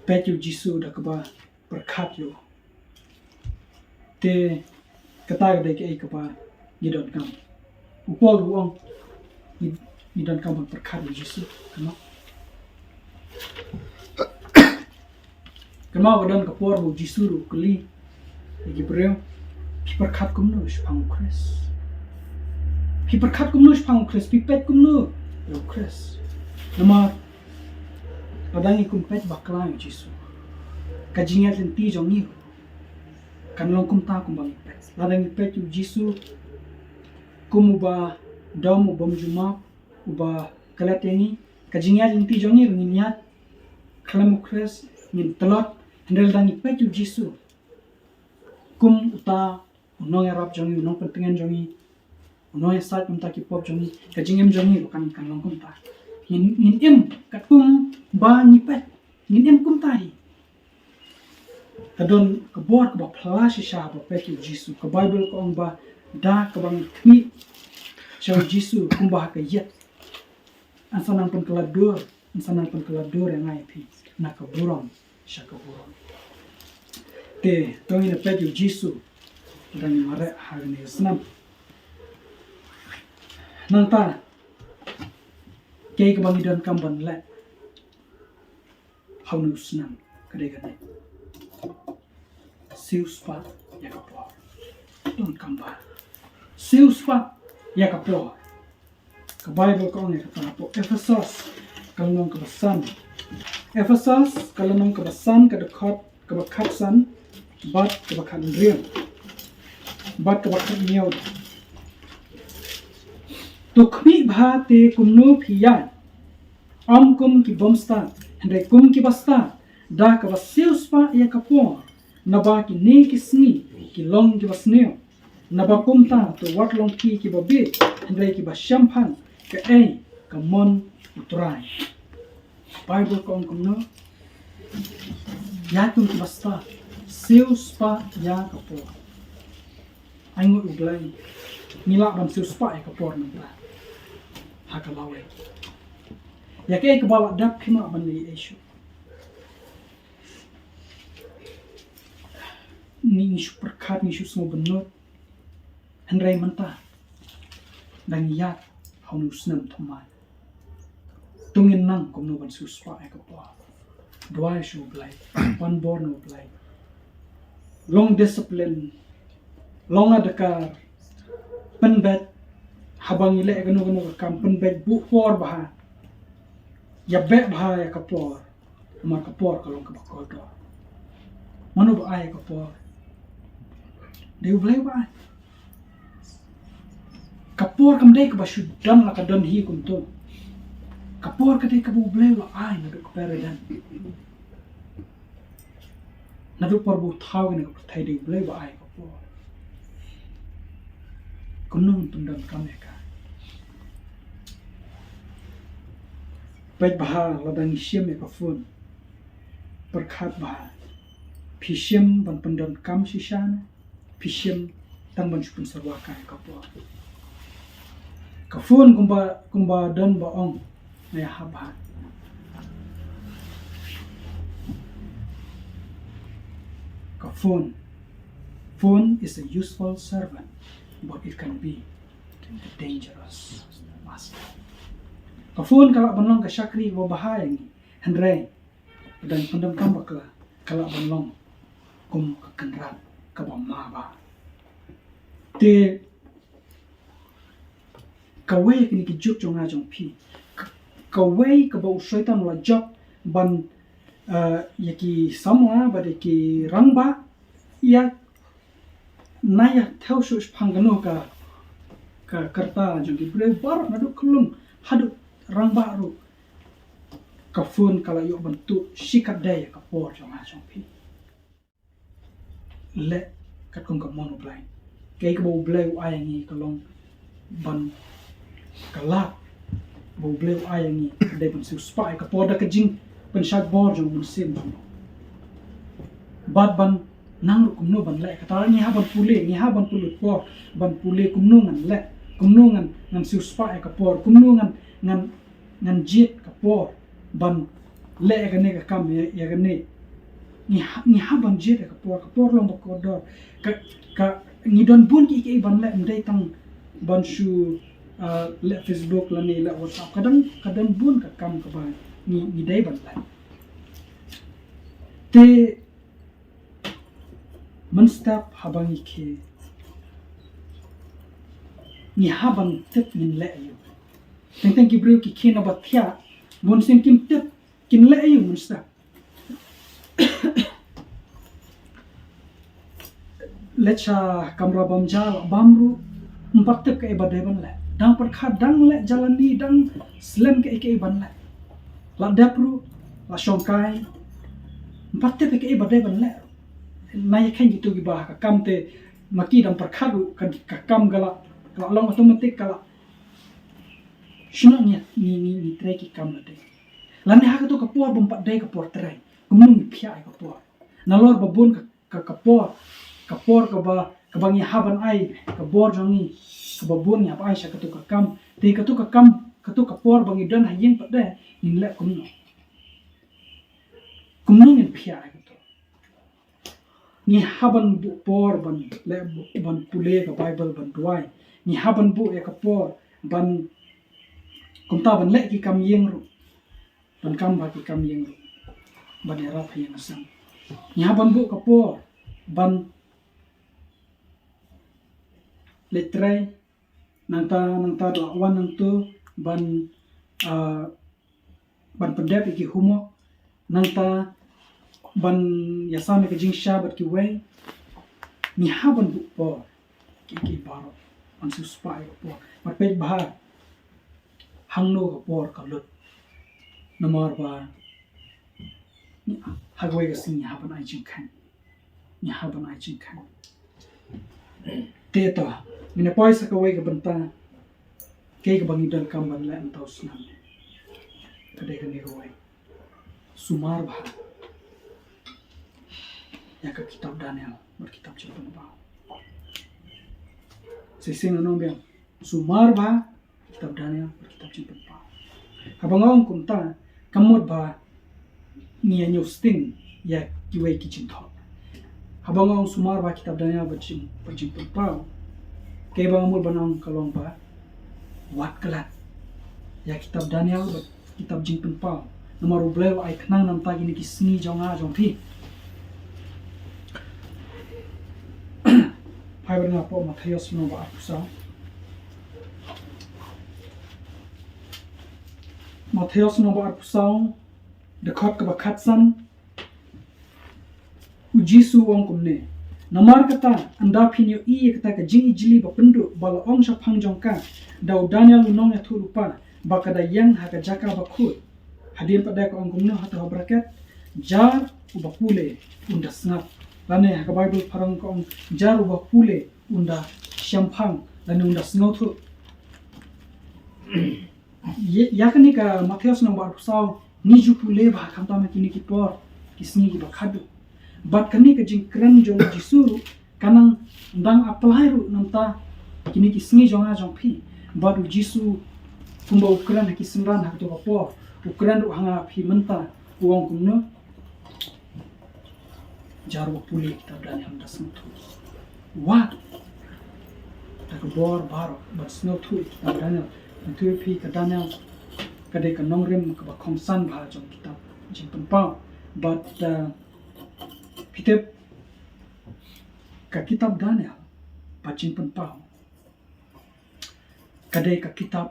Peit ïa u Jisu da kaba pyrkhat ïa u. Te kata ka dei kaei kaba ngi donkam. U Paul u ong ngi, ngi donkam ban pyrkhat ïa u Jisu. Kynmaw. Kynmaw ba don ka por ba u Jisu ruh u kylli ïa ki briew, phi pyrkhat kumno shaphang u Khrist? Phi pyrkhat kumno shaphang u Khrist? Phi peit kumno ïa u Khrist? Namar lada ngi kum peit bakla ïa u Jisu, ka jingïaid lynti jong ngi kan long kumta kumba ngi peit. Lada ngi peit ïa u Jisu kum uba dom, u bym ju map, uba klet ïa ngi, ka jingïaid lynti jong ngi ruh ngin ïaid khlem u Khrist, ngin tlot. Hynrei lada ngi peit ïa u Jisu kum uta u nongïarap jong ngi, u nongpyntngen jong ngi, u nongïasaid kumta ki pop jong ngi, ka jingim jong ngi ruh kan, kan long kumta. Ngin, ngin im katkum ba ngi peit, ngin im kumta hi. Ka don ka bor kaba phylla shisha haba peit ïa u Jisu. Ka Baibl ka ong ba da kaba ngi khmih sha u Jisu kumba ha ka ïit, yn sa nang pynkylla dur, yn sa nang pynkylla dur ïa nga ïa phi na ka burom sha ka burom. Te to ngin ïa peit ïa u Jisu da ngi mareh ha kane ka snem. Nangta kaei kaba ngi donkam ban leh ha une u snem ka dei kane. Siewspah ïa ka por. Donkam ba siewspah ïa ka por. Ka Baibl ka ong ïa kata hapoh Ephesos ka lynnong kaba san. Ephesos ka lynnong kaba san, ka dkhot kaba khatsan bad kaba khathynriew bad kaba khathynñiew. To khmih bha te kumno phi ïaid, ym kum ki bym stad, hynrei kum kiba stad, da kaba siewspah ïa ka por, naba kine ki sngi ki long kiba sniew. Naba kumta to wat long phi kiba bieit, hynrei kiba shemphang kaei ka mon U Trai. Baibl ka ong kumno? Ïa kum kiba stad, siewspah ïa ka por. Ai nguh U Blei, ngi lah ban siewspah ïa ka por mynta ha ka lawei. Ïa kaei kaba la dep phim lah ban leh ei shuh. Ngi, ngi shu pyrkhat, ngi shu sngewbynnud. Hynrei mynta da ngi ïaid ha une u snem thymmai. To ngin nang kumno ban siewspah ïa ka por. Duwai sha U Blei, wan bor na U Blei. Long discipline, long adkar, pynbeit, haba ngi leh kano kano ka kam, pynbeit buh por bha. Ïa beh bha ïa ka por. Namar ka por ka long kaba kordor. Mano ba ai ka por? Dei U Blei ba ai. Ka por kam dei kaba shu don la ka don hi kumto. Ka por ka dei kaba U Blei u la ai naduh kper Eden. Naduh por ba u thaw kane ka pyrthei dei U Blei ba ai ka por. Kumno ngin pyndonkam ïa ka? Peit bha lada ngi shim ïa ka phone. Pyrkhat bha. Phi shim ban pyndonkam shisha ne phi shim tang ban shu pynsyrwa kai ka por? Ka phone kumba, kumba don ba ong, nga ïahap bha. Ka phone. Phone is a useful servant, but it can be a dangerous master. Ka phone ka lah ban long ka shakri kaba bha ïa ngi. Hynrei lada ngi pyndonkam bakla, ka lah ban long kum ka kynrad kaba ma bha. Te kawei kine ki juk jong nga jong phi. Ka-, kawei kaba u Soitan u la jop ban, eh, ïa ki samla bad ïa ki rangbah, ïa na ïa thew shu shipang kano ka, ka karta jong ki briew baroh naduh khyllung haduh rangbah ruh. Ka phone ka la ïoh ban tuh shikatdei ïa ka por jong nga jong phi. Leh katkum ka mon U Blei. Kaei kaba U Blei u ai ïa ngi ka long ban ka lad ba U Blei u ai ïa ngi ka dei ban siewspah ïa ka por da ka jingpynshait bor jong u Mynsiem jong u. Bad ban nang ruh kumno ban leh, kata ngi hap ban pule, ngi hap ban pule por, ban pule kumno ngan leh, kumno ngan, ngan siewspah ïa ka por, kumno ngan, ngan, ngan jied ka por ban leh ïa kane ka kam, ïa, ïa kane. Ngi ha-, ngi hap ban jied ïa ka por, ka por long ba kordor. Ka, ka, ngi don bun kiei kiei ban leh, ym dei tang ban shu, ah, leh Facebook lane leh WhatsApp. Ka don, ka don bun ka kam kaba ngi, ngi dei ban leh. Te mynstep haba ngi khie, ngi hap ban tip ngin leh aïu. Teng teng ki briew ki khie na ba thiah, bun sien kim tip kin leh aïu mynstep. Leit sha kamra bam ja, la bam ruh, ym pat tip kaei ba dei ban leh. Dang pyrkhat, dang leh jalani, dang slem kaei kaei ban leh. La dep ruh, la shongkai, ym pat tip kaei ba dei ban leh. Na ïa khein kito kiba ha ka kam te, ma ki dang pyrkhat ruh, ka, ka kam ka la, ka la long automatic ka la. Shano ngi, ngi, ngi, ngi trei ki kam lade. Lane ha kato ka por bym pat dei ka por trei. Kumno ngi phiah ïa ka por. Nalor ba bun ka, ka, ka por, ka por kaba, kaba ngi hap ban ai ka bor jong ngi, kaba bun ngi hap ai sha kato ka kam. Te kato ka kam, kato ka por ba ngi don ha ïing pat de, ngin leh kumno. Kumno ngin phiah ïa kato. Ngi hap ban buh por ban leh, ban pule ka Baibl, ban duwai. Ngi hap ban buh ïa ka por ban, kumta ban leh ki kam ïing ruh. Ban kam bha ki kam ïing ruh. Ban ïarap ha ïing ha sem. Ngi hap ban buh ka por ban leit trei. Nangta, nangta la wan nangto ban, ah, ban pyndep ïa ki homework. Nangta ban ïasam ïa ka jingshisha bad kiwei. Ngi hap ban buh por. Ki, ki baroh ban siewspah ïa ka por. Bad peit bha hangno ka por ka lut. Namar ba ha kawei ka sngi ngi hap ban ai jingkheiñ. Ngi hap ban ai jingkheiñ. Te to, ngin ïa poi sa kawei ka bynta. Kaei kaba ngi donkam ban leh mynta u snem. Ka dei kane kawei. Sumar bha ïa ka kitab Daniel bad kitab Jingpynpaw. Shisien ngan ong biang. Sumar bha kitab Daniel bad kitab Jingpynpaw. Haba nga ong kumta, ka mut ba ngi ïa ñiewsting ïa kiwei ki jingthoh. Haba nga ong sumar bha kitab Daniel bad jing, bad Jingpynpaw, kaei ba nga mut ban ong ka long ba wat klet ïa kitab Daniel bad kitab Jingpynpaw. Namar U Blei u ai khnang namar kine ki sngi jong nga jong phi. Phai bad nga hapoh Mathaios lynnong ba arphew saw. Mathaios lynnong ba arphew saw, dkhot kaba khatsan. U Jisu u ong kumne, namar kata, ynda phin ïohi ïa kata ka jingijli ba pynduh ba la ong shaphang jong ka da u Daniel u nongïathuhlypa, ba ka da ïeng ha ka jaka bakhuid. Hadien pat de ka ong kumno hato ha bracket, jar uba pule un da sngap. Lane ha ka Baibl phareng ka ong jar uba pule un da shemphang lane un da sngewthuh. Ïa, ïa kane ka Mathaios lynnong ba arphew saw, ngi ju pule bha khamtam ha kine ki por, ki sngi kiba khadduh. Bad kane ka jingkren jong u Jisu ruh, ka nang dang apply ruh namar kine ki sngi jong nga jong phi. Bad u Jisu kumba u kren ha ki synran ha kato ka por, u kren ruh ha nga phi mynta, u ong kumno. Jar uba pule kitab Daniel un da sngewthuh. Wat da ka bor baroh ban sngewthuh ïa kitab Daniel. Ngan ïathuh ïa phi ka Daniel ka dei ka nongrim kaba kongsan bha jong kitab Jingpynpaw. Bad, uh, phi tip ka kitab Daniel bad Jingpynpaw ka dei ka kitab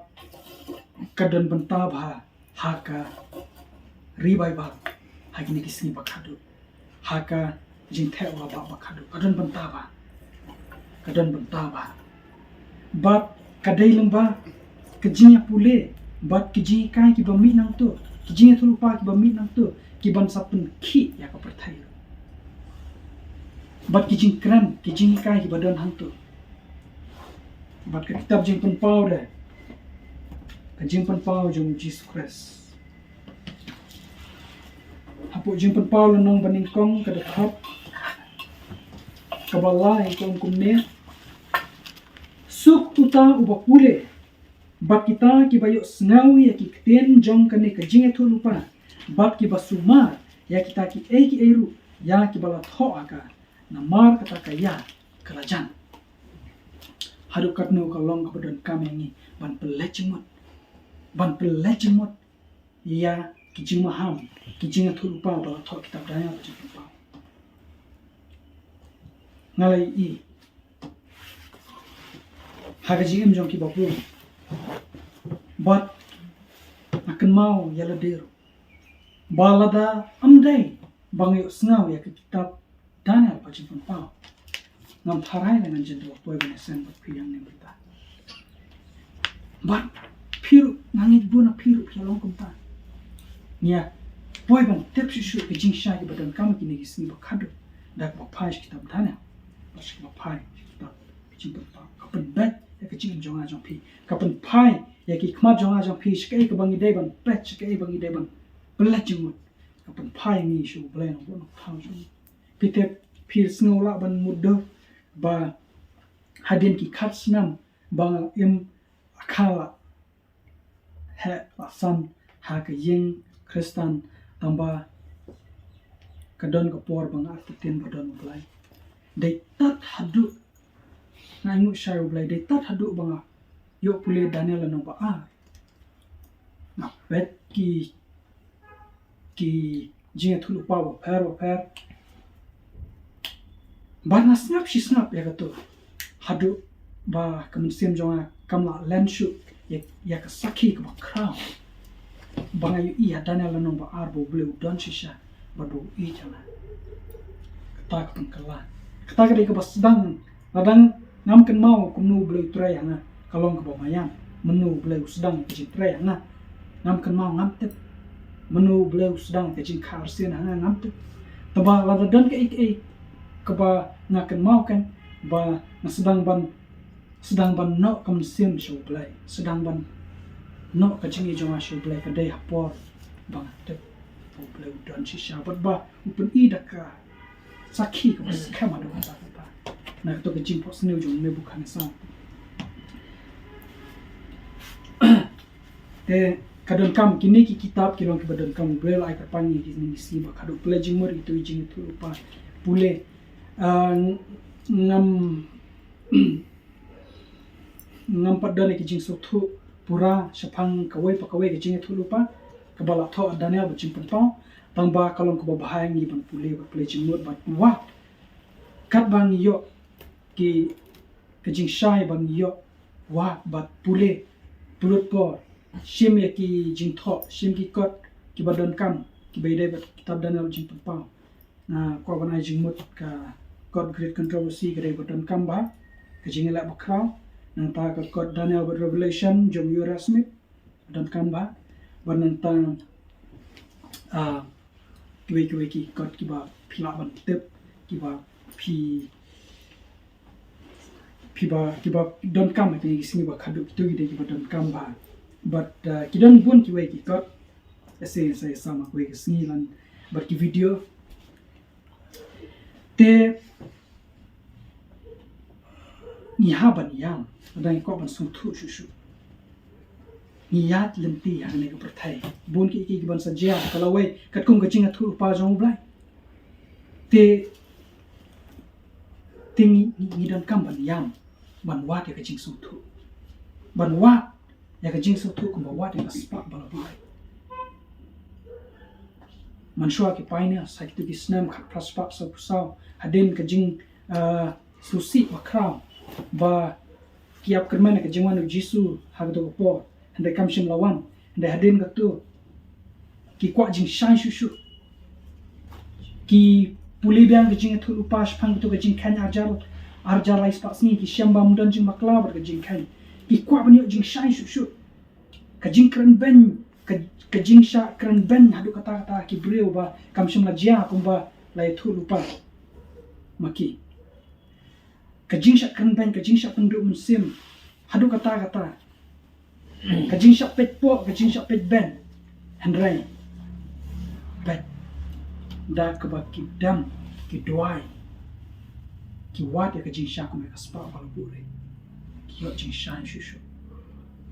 ka don bynta bha ha ka revival ha kine ki sngi ba khadduh, ha ka jingtheh wah bah ba khadduh, ka don bynta bha, ka don bynta bha. Bad ka dei lyngba ka jingïapule bad ki jinghikai kiba mih nangto, ki jingïathuhlypa kiba mih nangto, ki ban sa pynkhih ïa ka pyrthei. Bad ki jingkren, ki jinghikai kiba don hangto. Bad ka kitab Jingpynpaw de, ka Jingpynpaw jong u Jisu Khrist. Hapoh Jingpynpaw lynnong banyngkong, ka dkhot kaba lai ka ong kumne: Suk uta uba pule, bad kita kiba ïohsngew ïa ki ktien jong kane ka jingïathuhlypa, bad kiba sumar ïa kita kiei kiei ruh ïa kiba la thoh ha ka, namar kata ka ïa ka la jan. Haduh katno ka long kaba donkam ïa ngi ban pynleit jingmut, ban pynleit jingmut ïa ki jingmaham, ki jingïathuhlypa ba la thoh kitab Daniel ka Jingpynpaw. Nga la ïohi ha ka jingim jong kiba bun, bad nga kynmaw ïa lade ruh ba lada ym dei ba nga ïohsngew ïa ka kitab Daniel ba Jingpynpaw, ngam tharai leh ngan jin da poi ban ïaseng bad phi hangne mynta. Bad phi ruh, nga ngeit bun na phi ruh phi long kumta. Ngi ïa poi ban tip shuh shuh ki jingshai kiba donkam kine ki sngi ba khadduh da kaba phai sha kitab Daniel, bad sha kaba phai sha kitab Jingpynpaw. Ka pynbeit ïa ka jingim jong nga jong phi, ka pynphai ïa ki khmat jong nga jong phi sha kaei kaba ngi dei ban peit, sha kaei ba ngi dei ban pynleit jingmut. Ka pynphai ïa ngi sha U Blei Nongbuh Nongthaw jong ngi. Phi tip, phi sngew lah ban mutdur ba hadien ki khat snem ba nga im akha la heh la san ha ka ïing Khristan, tangba ka don ka por ba nga artatien ba don U Blei. Dei tat haduh nga ainguh shai U Blei, dei tat haduh ba nga ïoh pule Daniel lynnong ba ar. Nga peit ki, ki jingïathuhlypa bapher bapher. Bad nga sngap shi sngap ïa kato, haduh ba ka mynsiem jong nga kam lah len shuh ïa, ïa ka sakhi kaba khraw ba nga ïohi ha Daniel lynnong ba ar, ba U Blei u don shisha bad ba u ïeit ïa nga. Kata ka pynkylla, kata ka dei kaba sdang. Lada ngam kynmaw kumno U Blei u trei ha nga, ka long kaba maïan. Mano U Blei u sdang ka jingtrei ha nga, ngam kynmaw, ngam tip. Mano U Blei u sdang ka jingkha arsien ha nga, ngam tip. Tangba lada don kaei kaei kaba nga kynmaw kan, ba nga sdang ban, sdang ban noh ka mynsiem sha U Blei, sdang ban noh ka jingïeit jong nga sha U Blei, ka dei ha por ba nga tip ba U Blei u don shisha bad ba u pyni da ka sakhi kaba skhem haduh katta katta na kato ka jingphohsniew jong u Nebukhadnessar. Te ka donkam, kine ki kitab ki long kiba donkam, U Blei u la ai kyrpang ïa ngi kine ki sngi ba khadduh, pynleit jingmut ïa kito ki jingïathuhlypa. Pule, ah, ngam ngam pat don ïa ki jingsngewthuh pura shaphang kawei pa kawei ka jingïathuhlypa kaba la thoh ha Daniel ba Jingpynpaw, tangba ka long kaba bha ïa ngi ban pule, ban pule jingmut, bad wad katba ngi ïoh ki, ka jingshai ba ngi ïoh wad bad pule, pynlut por, shim ïa ki jingthoh, shim ki kot kiba donkam kiba ïadei bad kitab Daniel Jingpynpaw. Nga kwah ban ai jingmut, ka kot Great Controversy ka dei ba donkam bha, ka Jingïaleh Bakhraw. Nangta ka kot Daniel bad Revelation jong U Erasmus, donkam bha. Bad nangta, ah, kiwei kiwei ki kot kiba phi lah ban tip, kiba phi, phi ba, kiba donkam ha kine ki sngi ba khadduh, kito ki dei kiba donkam bha. Bad, ah, ki don bun kiwei ki kot, ese ese sa ma kawei ka sngi, lan bad ki video. Te ngi hap ban ïam, lada ngi kwah ban sngewthuh shuh shuh. Ngi ïaid lynti ha kane ka pyrthei, bun kiei kiei kiban sa jia, ka lawei katkum ka jingïathuhlypa jong U Blei. Te, te ngi, ngi, ngi donkam ban ïam, ban wad ïa ka jingsngewthuh, ban wad ïa ka jingsngewthuh kumba wad ïa ka spah ba la buh. Mynshuwa ki pioneers, ha kito ki snem khatphra spah sawphew saw, hadien ka jing, ah, sngewsih bakhraw ba ki ïap kyrmen ïa ka jingwan u Jisu ha kato ka por. Hynrei kam shym la wan. Hynrei hadien kato ki kwah jingshai shuh shuh. Ki pule biang ka jingïathuhlypa shaphang kato ka jingkheiñ arhajar, arhajar lai spah sngi, ki shem ba ym don jingbakla bad ka jingkheiñ. Ki kwah ban ïoh jingshai shuh shuh. Ka jingkren beiñ, ka, ka jingshah kren beiñ haduh katta katta ki briew ba kam shym la jia kumba la ïathuhlypa ma ki. Ka jingshah kren beiñ, ka jingshah pynduh mynsiem haduh katta katta. Ka jingshah peit poh, ka jingshah peit beiñ. Hynrei peit da kaba ki dem, ki duwai, ki wad ïa ka jingshai kum ïa ka spah ba la buhrieh. Ki ïoh jingshai shuh shuh.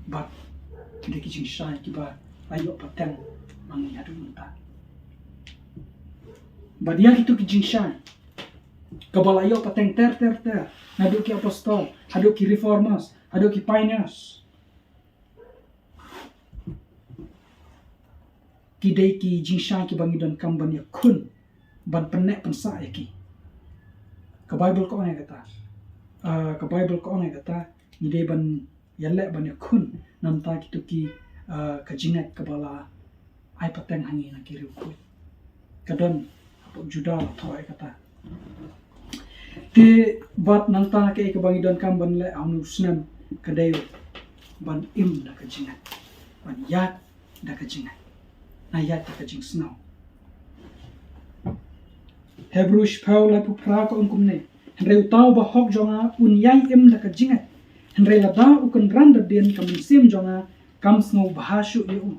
Bad ki dei ki jingshai kiba la ïoh pateng ma ngi haduh mynta. Bad ïa kito ki jingshai kaba la ïoh pateng ter ter ter, naduh ki apostol haduh ki reformers, haduh ki pioneers, ki dei ki jingshai kiba ngi donkam ban ïakhun, ban pynneh pynsah ïa ki. Ka Baibl ka ong ïa kata. Ah, ka Baibl ka ong ïa kata, ngi dei ban ïaleh ban ïakhun na bynta kito ki, ah, ka jingngeit kaba la ai pateng ha ngi na ki riewkhuid. Ka don hapoh Juda la thoh ïa kata. Te bad nangta kaei kaba ngi donkam ban leh ha une u snem ka dei ban im da ka jingngeit, ban ïaid da ka jingngeit, na ïaid da ka jingsngew. Hebru shiphew laiphew phra ka ong kumne: Hynrei uta uba hok jong nga un ïai im da ka jingngeit, hynrei lada u kynran da dien ka mynsiem jong nga kam sngewbha shuh ïa u.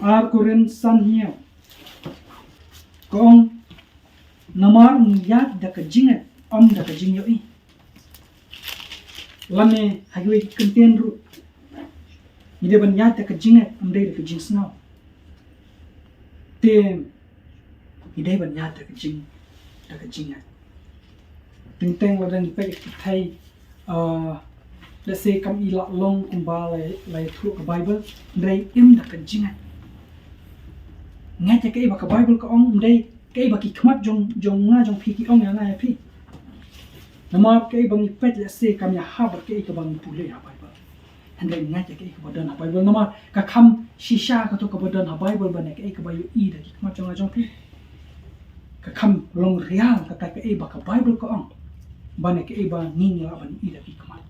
Ar Korinth san hynñiew ka ong: Namar ngi ïaid da ka jingngeit, ym da ka jingïohi. Lane ha kiwei ki kyntien ruh, ngi dei ban ïaid da ka jingngeit, ym dei da ka jingsngew. Te ngi dei ban ïaid da ka jing, da ka jingngeit. Teng teng lada ngi peit ïa ki pyrthei, ah, let's say kam i la long kumba la, la ïathuh ka Baibl, hynrei im da ka jingngeit. Ngeit ïa kaei ba ka Baibl ka ong, ym dei kaei ba ki khmat jong, jong nga jong phi ki ong ïa nga ïa phi. Namar kaei ba ngi peit, let's say, kam ïahap bad kaei kaba ngi pule ha Baibl. Hynrei ngeit ïa kaei kaba don ha Baibl, namar ka kham shisha kato kaba don ha Baibl ban ïa kaei kaba ïohi da ki khmat jong nga jong phi. Ka kham long real kata kaei ba ka Baibl ka ong ban ïa kaei ba ngi ngi lah ban ïohi da ki khmat.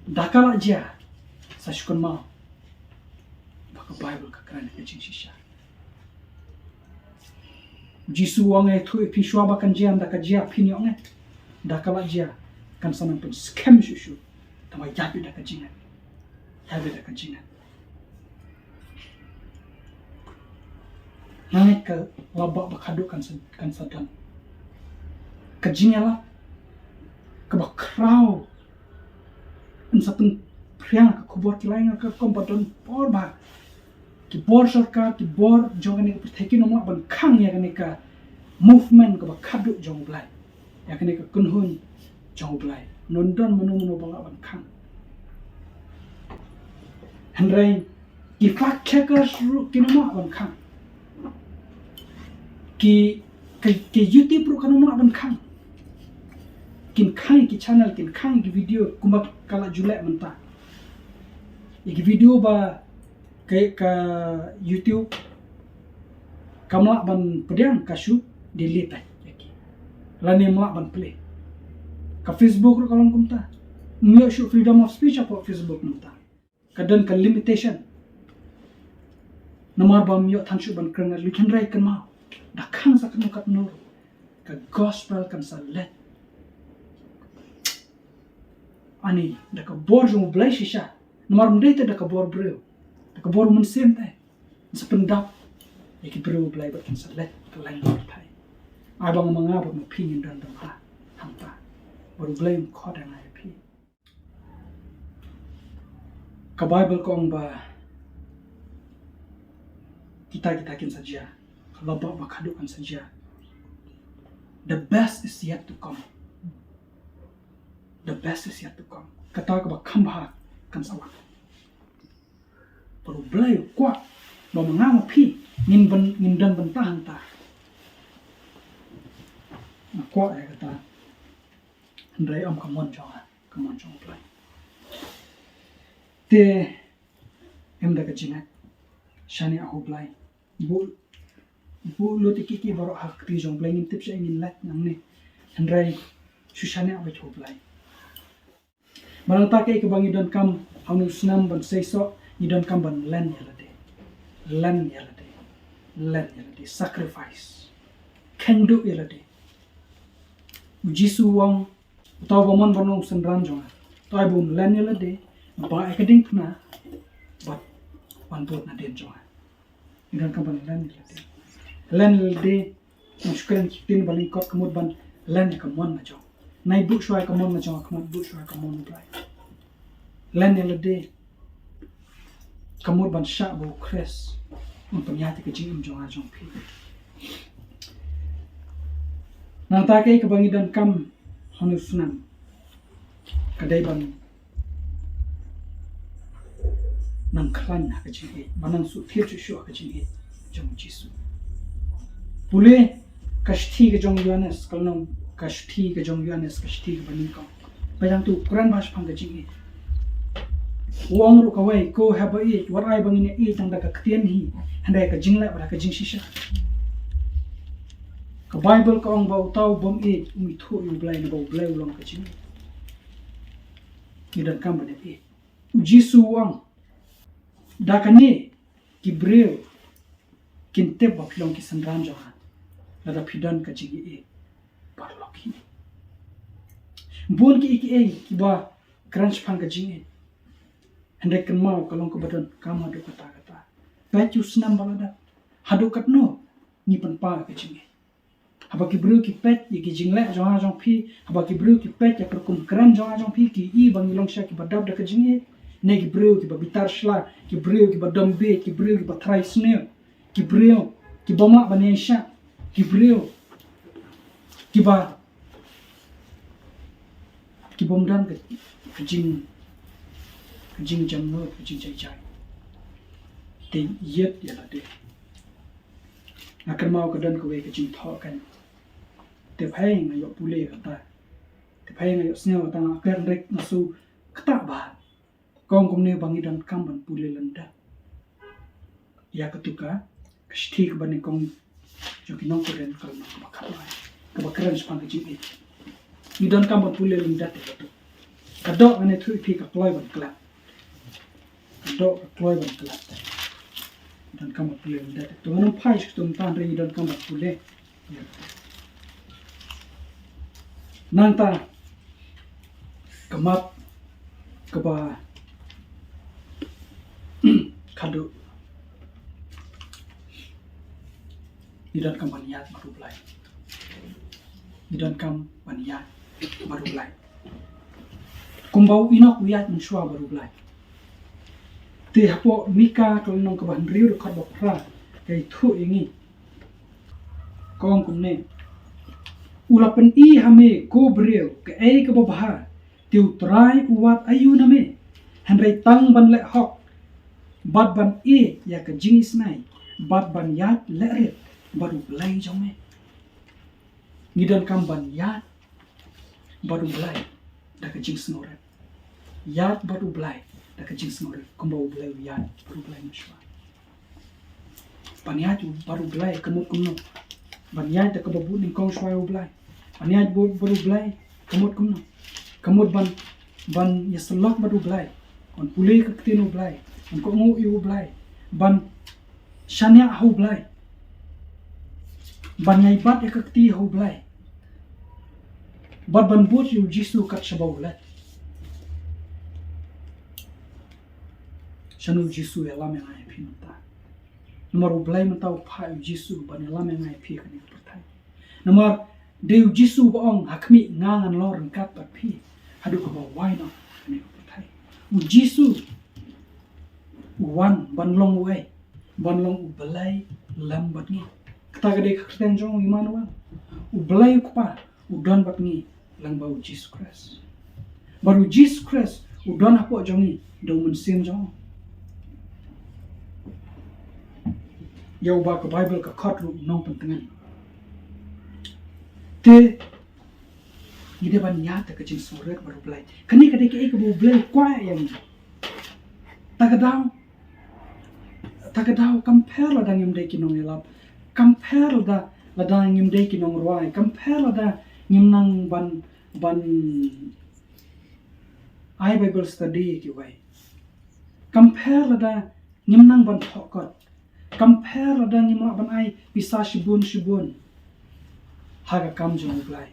Da ka la jia, sa shu kynmaw ba ka Baibl ka kren ka jingshisha. Jisu u ong, ïathuh ïa phi shuwa ba kan jia, ynda ka jia phin ïoh ngeit. Da ka la jia kan sa nang pynskhem shuh shuh. Tangba ïaid da ka jingngeit. Ïaid da ka jingngeit. Nga ngeit ka laba ba khadduh kan sa, kan sa don. Ka jingïalap kaba khraw yn sa pynphriang ka khubor, ki la ong ka rukom ba don por ba ki bor sorkar, ki bor jong kane ka pyrthei kin ym lah ban khang ïa kane ka movement kaba khadduh jong U Blei, ïa kane ka kynhun jong U Blei. Ym don mano mano ba lah ban khang. Hynrei ki fact checkers ruh kin ym lah ban khang. Ki, ki, ki YouTube ruh kan ym lah ban khang. Kin khang ïa ki channel, kin khang ïa ki video kumba ka la ju leh mynta. Ïa ki video ba ka, ka YouTube kam lah ban pdiang, ka shu delete ïa ki. Lane ym lah ban play. Ka Facebook ruh ka long kumta. Ym ïoh shuh freedom of speech hapoh Facebook mynta. Ka don ka limitation. Namar ba ym ïoh than shuh ban kren, hynrei kynmaw, da khang sa katno katno ruh, ka gospel kan sa leit. Ani, da ka bor jong U Blei shisha. Namar ym dei te da ka bor briew, da ka bor u Mynsiem te. Sa pyndap ïa ki briew U Blei bad kan sa leit kylleng ka pyrthei. Ai ba nga, ma nga bad ma phi ngin don bynta hangta. Bad U Blei un khot ïa nga ïa phi. Ka Baibl ka ong ba kita kita kin sa jia. Ka laba ba khadduh kan sa jia. The best is yet to come. The best is yet to come. Kata kaba kham bha kan sa wan. Bad U Blei u kwah ba ma nga ma phi ngin byn, ngin don bynta hangta. Nga kwah ïa kata. Hynrei ym ka mon jong nga, ka mon jong U Blei. Te em da ka jingngeit, shaniah ha U Blei. Buh, buh lut ïa kiei kiei baroh ha ka kti jong U Blei, ngim tip shaei ngin leit nangne. Hynrei shu shaniah beit ha U Blei. Ba nangta kaei kaba ngi donkam ha une u snam ban seisoh, ngi donkam ban len ïa lade. Len ïa lade. Len ïa lade. Sacrifice. Kheiñ duh ïa lade. U Jisu u ong, uta uba mon ban long synran jong nga, uta uba un len ïa lade, ba ai ka diengphna, bad wan bud nadien jong nga. Ngi donkam ban len ïa lade. Len ïa lade, ngan shu kren ki ktien ba lyngkot, ka mut ban len ïa ka mon la jong. Nai buh shuwa ïa ka mon la jong, ka mut buh shuwa ïa ka mon U Blei. Len ïa lade, ka mut ban shah ba U Khrist un pynïaid ïa ka jingim jong nga jong phi. Nangta kaei kaba ngi donkam ha une u snam, ka dei ban nang khlaiñ ha ka jingïeit, ban nang shu thied shuh shuh ha ka jingïeit jong U Jisu. Pule ka shithi ka jong u Ïoannis, ka lynnong, ka shithi ka jong u Ïoannis, ka shithi kaba nyngkong. Ba ïa uto u kren ba shaphang ka jingïeit. U ong ruh kawei, ko haba ïeit, wat ai ba ngin ïa ïeit tang da ka ktien hi, hynrei ka jingleh bad ka jingshisha. Ka Baibl ka ong ba uta u bym ïeit um ithuh ïa U Blei, naba U Blei u long ka jingïeit. Ngi donkam ban ïeit. U Jisu u ong, da kane ki briew kin tip ba phi long ki synran jong nga, lada phi don ka jingïeit paralok hi. Bun kiei kiei kiba kren shaphang ka jingïeit, hynrei kynmaw ka long kaba donkam haduh katta katta. Peit ïa u snam ba la dep. Haduh katno ngi pynpaw ïa ka jingïeit? Haba ki briew ki peit ïa ki jingleh jong nga jong phi, haba ki briew ki peit ïa ka rukom kren jong nga jong phi, ki i ba ngi long sha kiba dap da ka jingïeit, ne ki briew kiba bitar shla, ki briew kiba dom beit, ki briew kiba trai sniew, ki briew kiba mah ban ïaishah, ki briew kiba, ki bym don ka, ka jing, ka jingjemnud, ka jingjai jai. Te ïeit ïa lade. Nga kynmaw ka don kawei ka jingthoh kan. Te phai nga ïoh pule kata. Te phai nga ïoh sngew kata, nga kren rek nga su kata ba. Ka ong kumne ba ngi donkam ban pule lyndet ïa katu ka, ka shithi kaba nyngkong jong ki nong Korinth, ka lynnong kaba khatlai, kaba kren shaphang ka jingïeit. Ngi donkam ban pule lyndet ïa katu. Ka doh ngan ïathuh ïa phi ka kloi ban klet. Ka doh ka kloi ban klet. Ngi donkam ban pule lyndet ïa katu. Ngan ym phai sha katu mynta, hynrei ngi donkam ban pule. Nangta ka map kaba khadduh, ngi donkam ban ïaid bad U Blei. Ngi donkam ban ïaid bad U Blei. Kumba u Enok u ïaid mynshuwa bad U Blei. Te hapoh Mika ka lynnong kaba hynriew dkhot ba phra ka ïathuh ïa ngi. Ka ong kumne. U la pyni ha me ko briew kaei kaba bha, te U Trai u wad aïu na me, hynrei tang ban leh hok, bad ban ïeit ïa ka jingisynei, bad ban ïaid leh rit bad U Blei jong me. Ngi donkam ban ïaid bad U Blei da ka jingsngewrit. Ïaid bad U Blei da ka jingsngewrit kumba U Blei u ïaid bad U Blei mynshuwa. Ban ïaid bad U Blei ka mut kumno? Ban ïaid da kaba bud nyngkong shuwa ïa U Blei. Ban ïaid bad, bad U Blei ka mut kumno? Ka mut ban, ban ïasyllok bad U Blei, ban pule ka ktien U Blei, ban kohnguh ïa U Blei, ban shaniah ha U Blei, ban ïai bat ïa ka kti ha U Blei, bad ban bud ïa U Jisu kat shaba u leit. Shano U Jisu u ïalam ïa nga ïa phi mynta? Namar U Blei mynta u phah ïa U Jisu ban ïalam ïa nga ïa phi ha kane ka pyrthei. Namar dei U Jisu ba ong, ha khmih nga ngan long ryngkat bad phi haduh kaba wai noh kane ka pyrthei. U Jisu u wan ban long uei? Ban long U Blei lem bad ngi. Kata ka dei ka kyrteng jong u Immanuel. U Blei u Kpa u don bad ngi lyngba U Jisu Khrist. Bad U Jisu Khrist u don hapoh jong ngi da U Mynsiem jong u. Ïa uba ka Baibl ka khot ruh u nongpyntngen. Te Ngi dei ban ïaid da ka jingsngewrit bad U Blei. Kane ka dei kaei kaba U Blei u kwah ïa ngi. Ta ka daw, ta ka daw kam pher lada ngim dei ki nongïalap. Kam pher lada, lada ngim dei ki nongrwai. Kam pher lada ngim nang ban, ban ai Bible study ïa kiwei. Kam pher lada ngim nang ban thoh kot. Kam pher lada ngim lah ban ai pisa shibun shibun ha ka kam jong U Blei.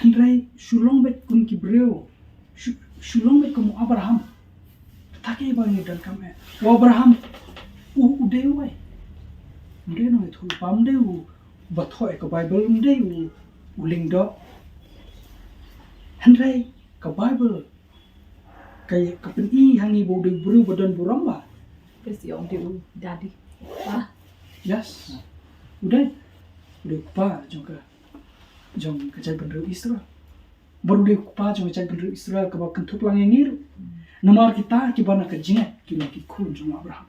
Hynrei shu long beit kum ki briew, shu, shu long beit kum u Abraham. Kata kaei ba ngi donkam eh. U Abraham u, u dei uwei? Um dei u nongïathuhlypa, um dei uba thoh ïa ka Bible, um dei u, u lyngdoh. Hynrei ka Bible ka, ka pyni ha ngi ba u dei u briew ba don burom ba. Bad u dei u daddy. Ah. Yes. U dei, u dei u kpa jong ka, jong ka jaitbynriew Israel. Bad u dei u kpa jong ka jaitbynriew Israel kaba kynthup lang ïa ngi ruh. Namar kita kiba na ka jingngeit ki long ki khun jong u Abraham,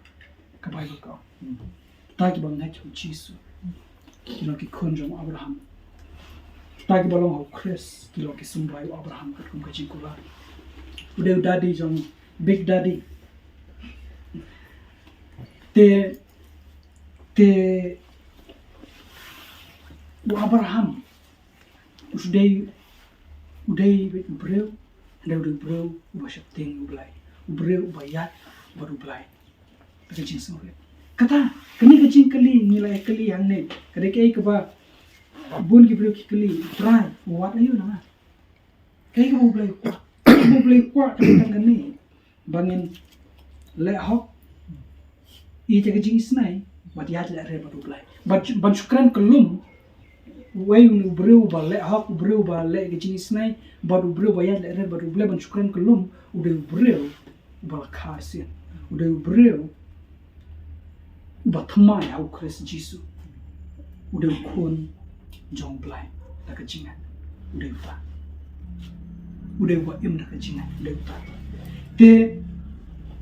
ka Bible ka ong. Kita kiba ngeit ha u Jisu ki long ki khun jong u Abraham. Kita kiba long ha u Khrist ki long ki symbai u Abraham katkum ka jingkular. U dei u daddy jong, big daddy. Te, te u Abraham u dei, u dei u briew, u dei u briew uba sheptieng ïa U Blei, u briew uba ïaid bad U Blei. Ka jingsngewrit. Kata, kane ka jingkylli ngi la ïa kylli hangne. Ka dei kaei kaba bun ki briew ki kylli, Trai, u wad aïu na nga? Kaei kaba U Blei u kwah? Kaei kaba U Blei u kwah ka dei tang kane, ba ngin leh hok, ïeit ïa ka jingisynei bad ïaid leh rit bad U Blei. Bad ban shu kren kyllum, uwei u briew uba leh hok, u briew uba leh ïa ka jingisynei bad u briew uba ïaid leh rit bad U Blei, ban shu kren kyllum, u dei u briew uba la kha arsien. U dei u briew uba thymmai ha u Khrist Jisu. U dei u khun jong U Blei da ka jingngeit. U dei uta. U dei uba im da ka jingngeit. U dei uta. Te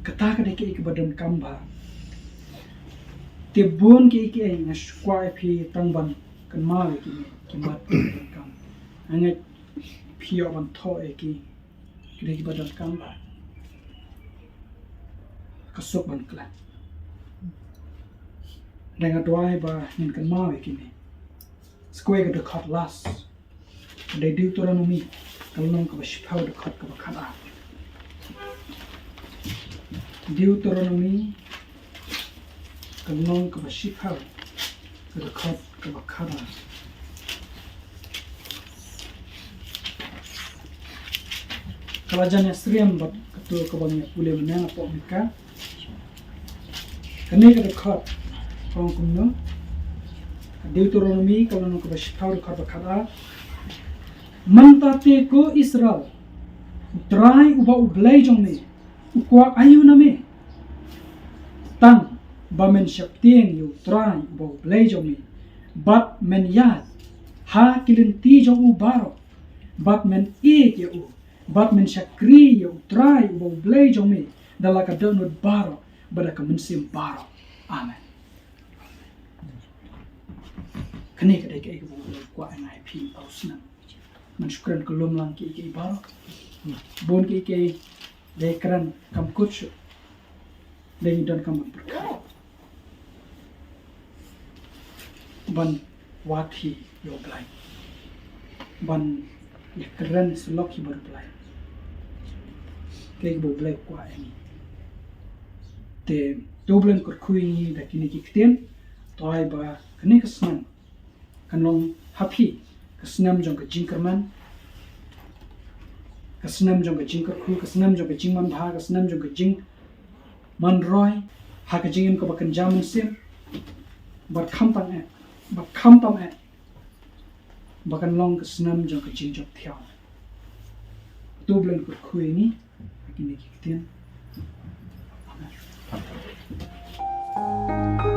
kata ka dei kaei kaba donkam bha. Te bun kiei kiei nga shu kwah ïa phi tang ban kynmaw ïa kine ki mat kiba donkam. Nga ngeit phi ïoh ban thoh ïa ki. Ki dei kiba donkam bha. Ka suk ban klet. Dang nga duwai ba ngin kynmaw ïa kine. Sa kawei ka dkhot last. Ka dei Deuteronomi ka lynnong kaba shiphew, dkhot kaba khatar. Deuteronomi ka lynnong kaba shiphew, ka dkhot kaba khatar. Ka la jan ïasyriem bad kato kaba ngi ïa pule mynne napoh Mika. Kane ka dkhot ka ong kumno? Ka Deuteronomi ka lynnong kaba shiphew, dkhot ba khatar. Mynta te ko Israel, U Trai uba U Blei jong me u kwah aïu na me? Tang ba men sheptieng ïa U Trai uba U Blei jong me, bad men ïaid ha ki lynti jong u baroh, bad men ïeit ïa u, bad men shakri ïa U Trai uba U Blei jong me da la ka dohnud baroh bad da ka mynsiem baroh. Amen. Kane ka dei kaei kaba U Blei u kwah ïa nga ïa phi mynta u snem. Ngan shu kren kyllum lang kiei kiei baroh. Bun kiei kiei dei kren kam kut shuh. Dei ngi donkam ban pyrkhat, ban wad hi ïa U Blei, ban ïakren syllok hi bad U Blei. Kaei kaba U Blei u kwah ïa ngi. Te to U Blei un kyrkhu ïa ngi da kine ki ktien. To ai ba kane ka snem kan long ha phi ka snem jong ka jingkyrmen, ka snem jong ka jingkyrkhu, ka snem jong ka jingmanbha, ka snem jong ka jingmanroi ha ka jingim kaba kynja mynsiem. Bad khamtam eh, bad khamtam eh ba kan long ka snem jong ka jingjop thiaw. To U Blei un kyrkhu ïa ngi ha kine ki ktien. Amen.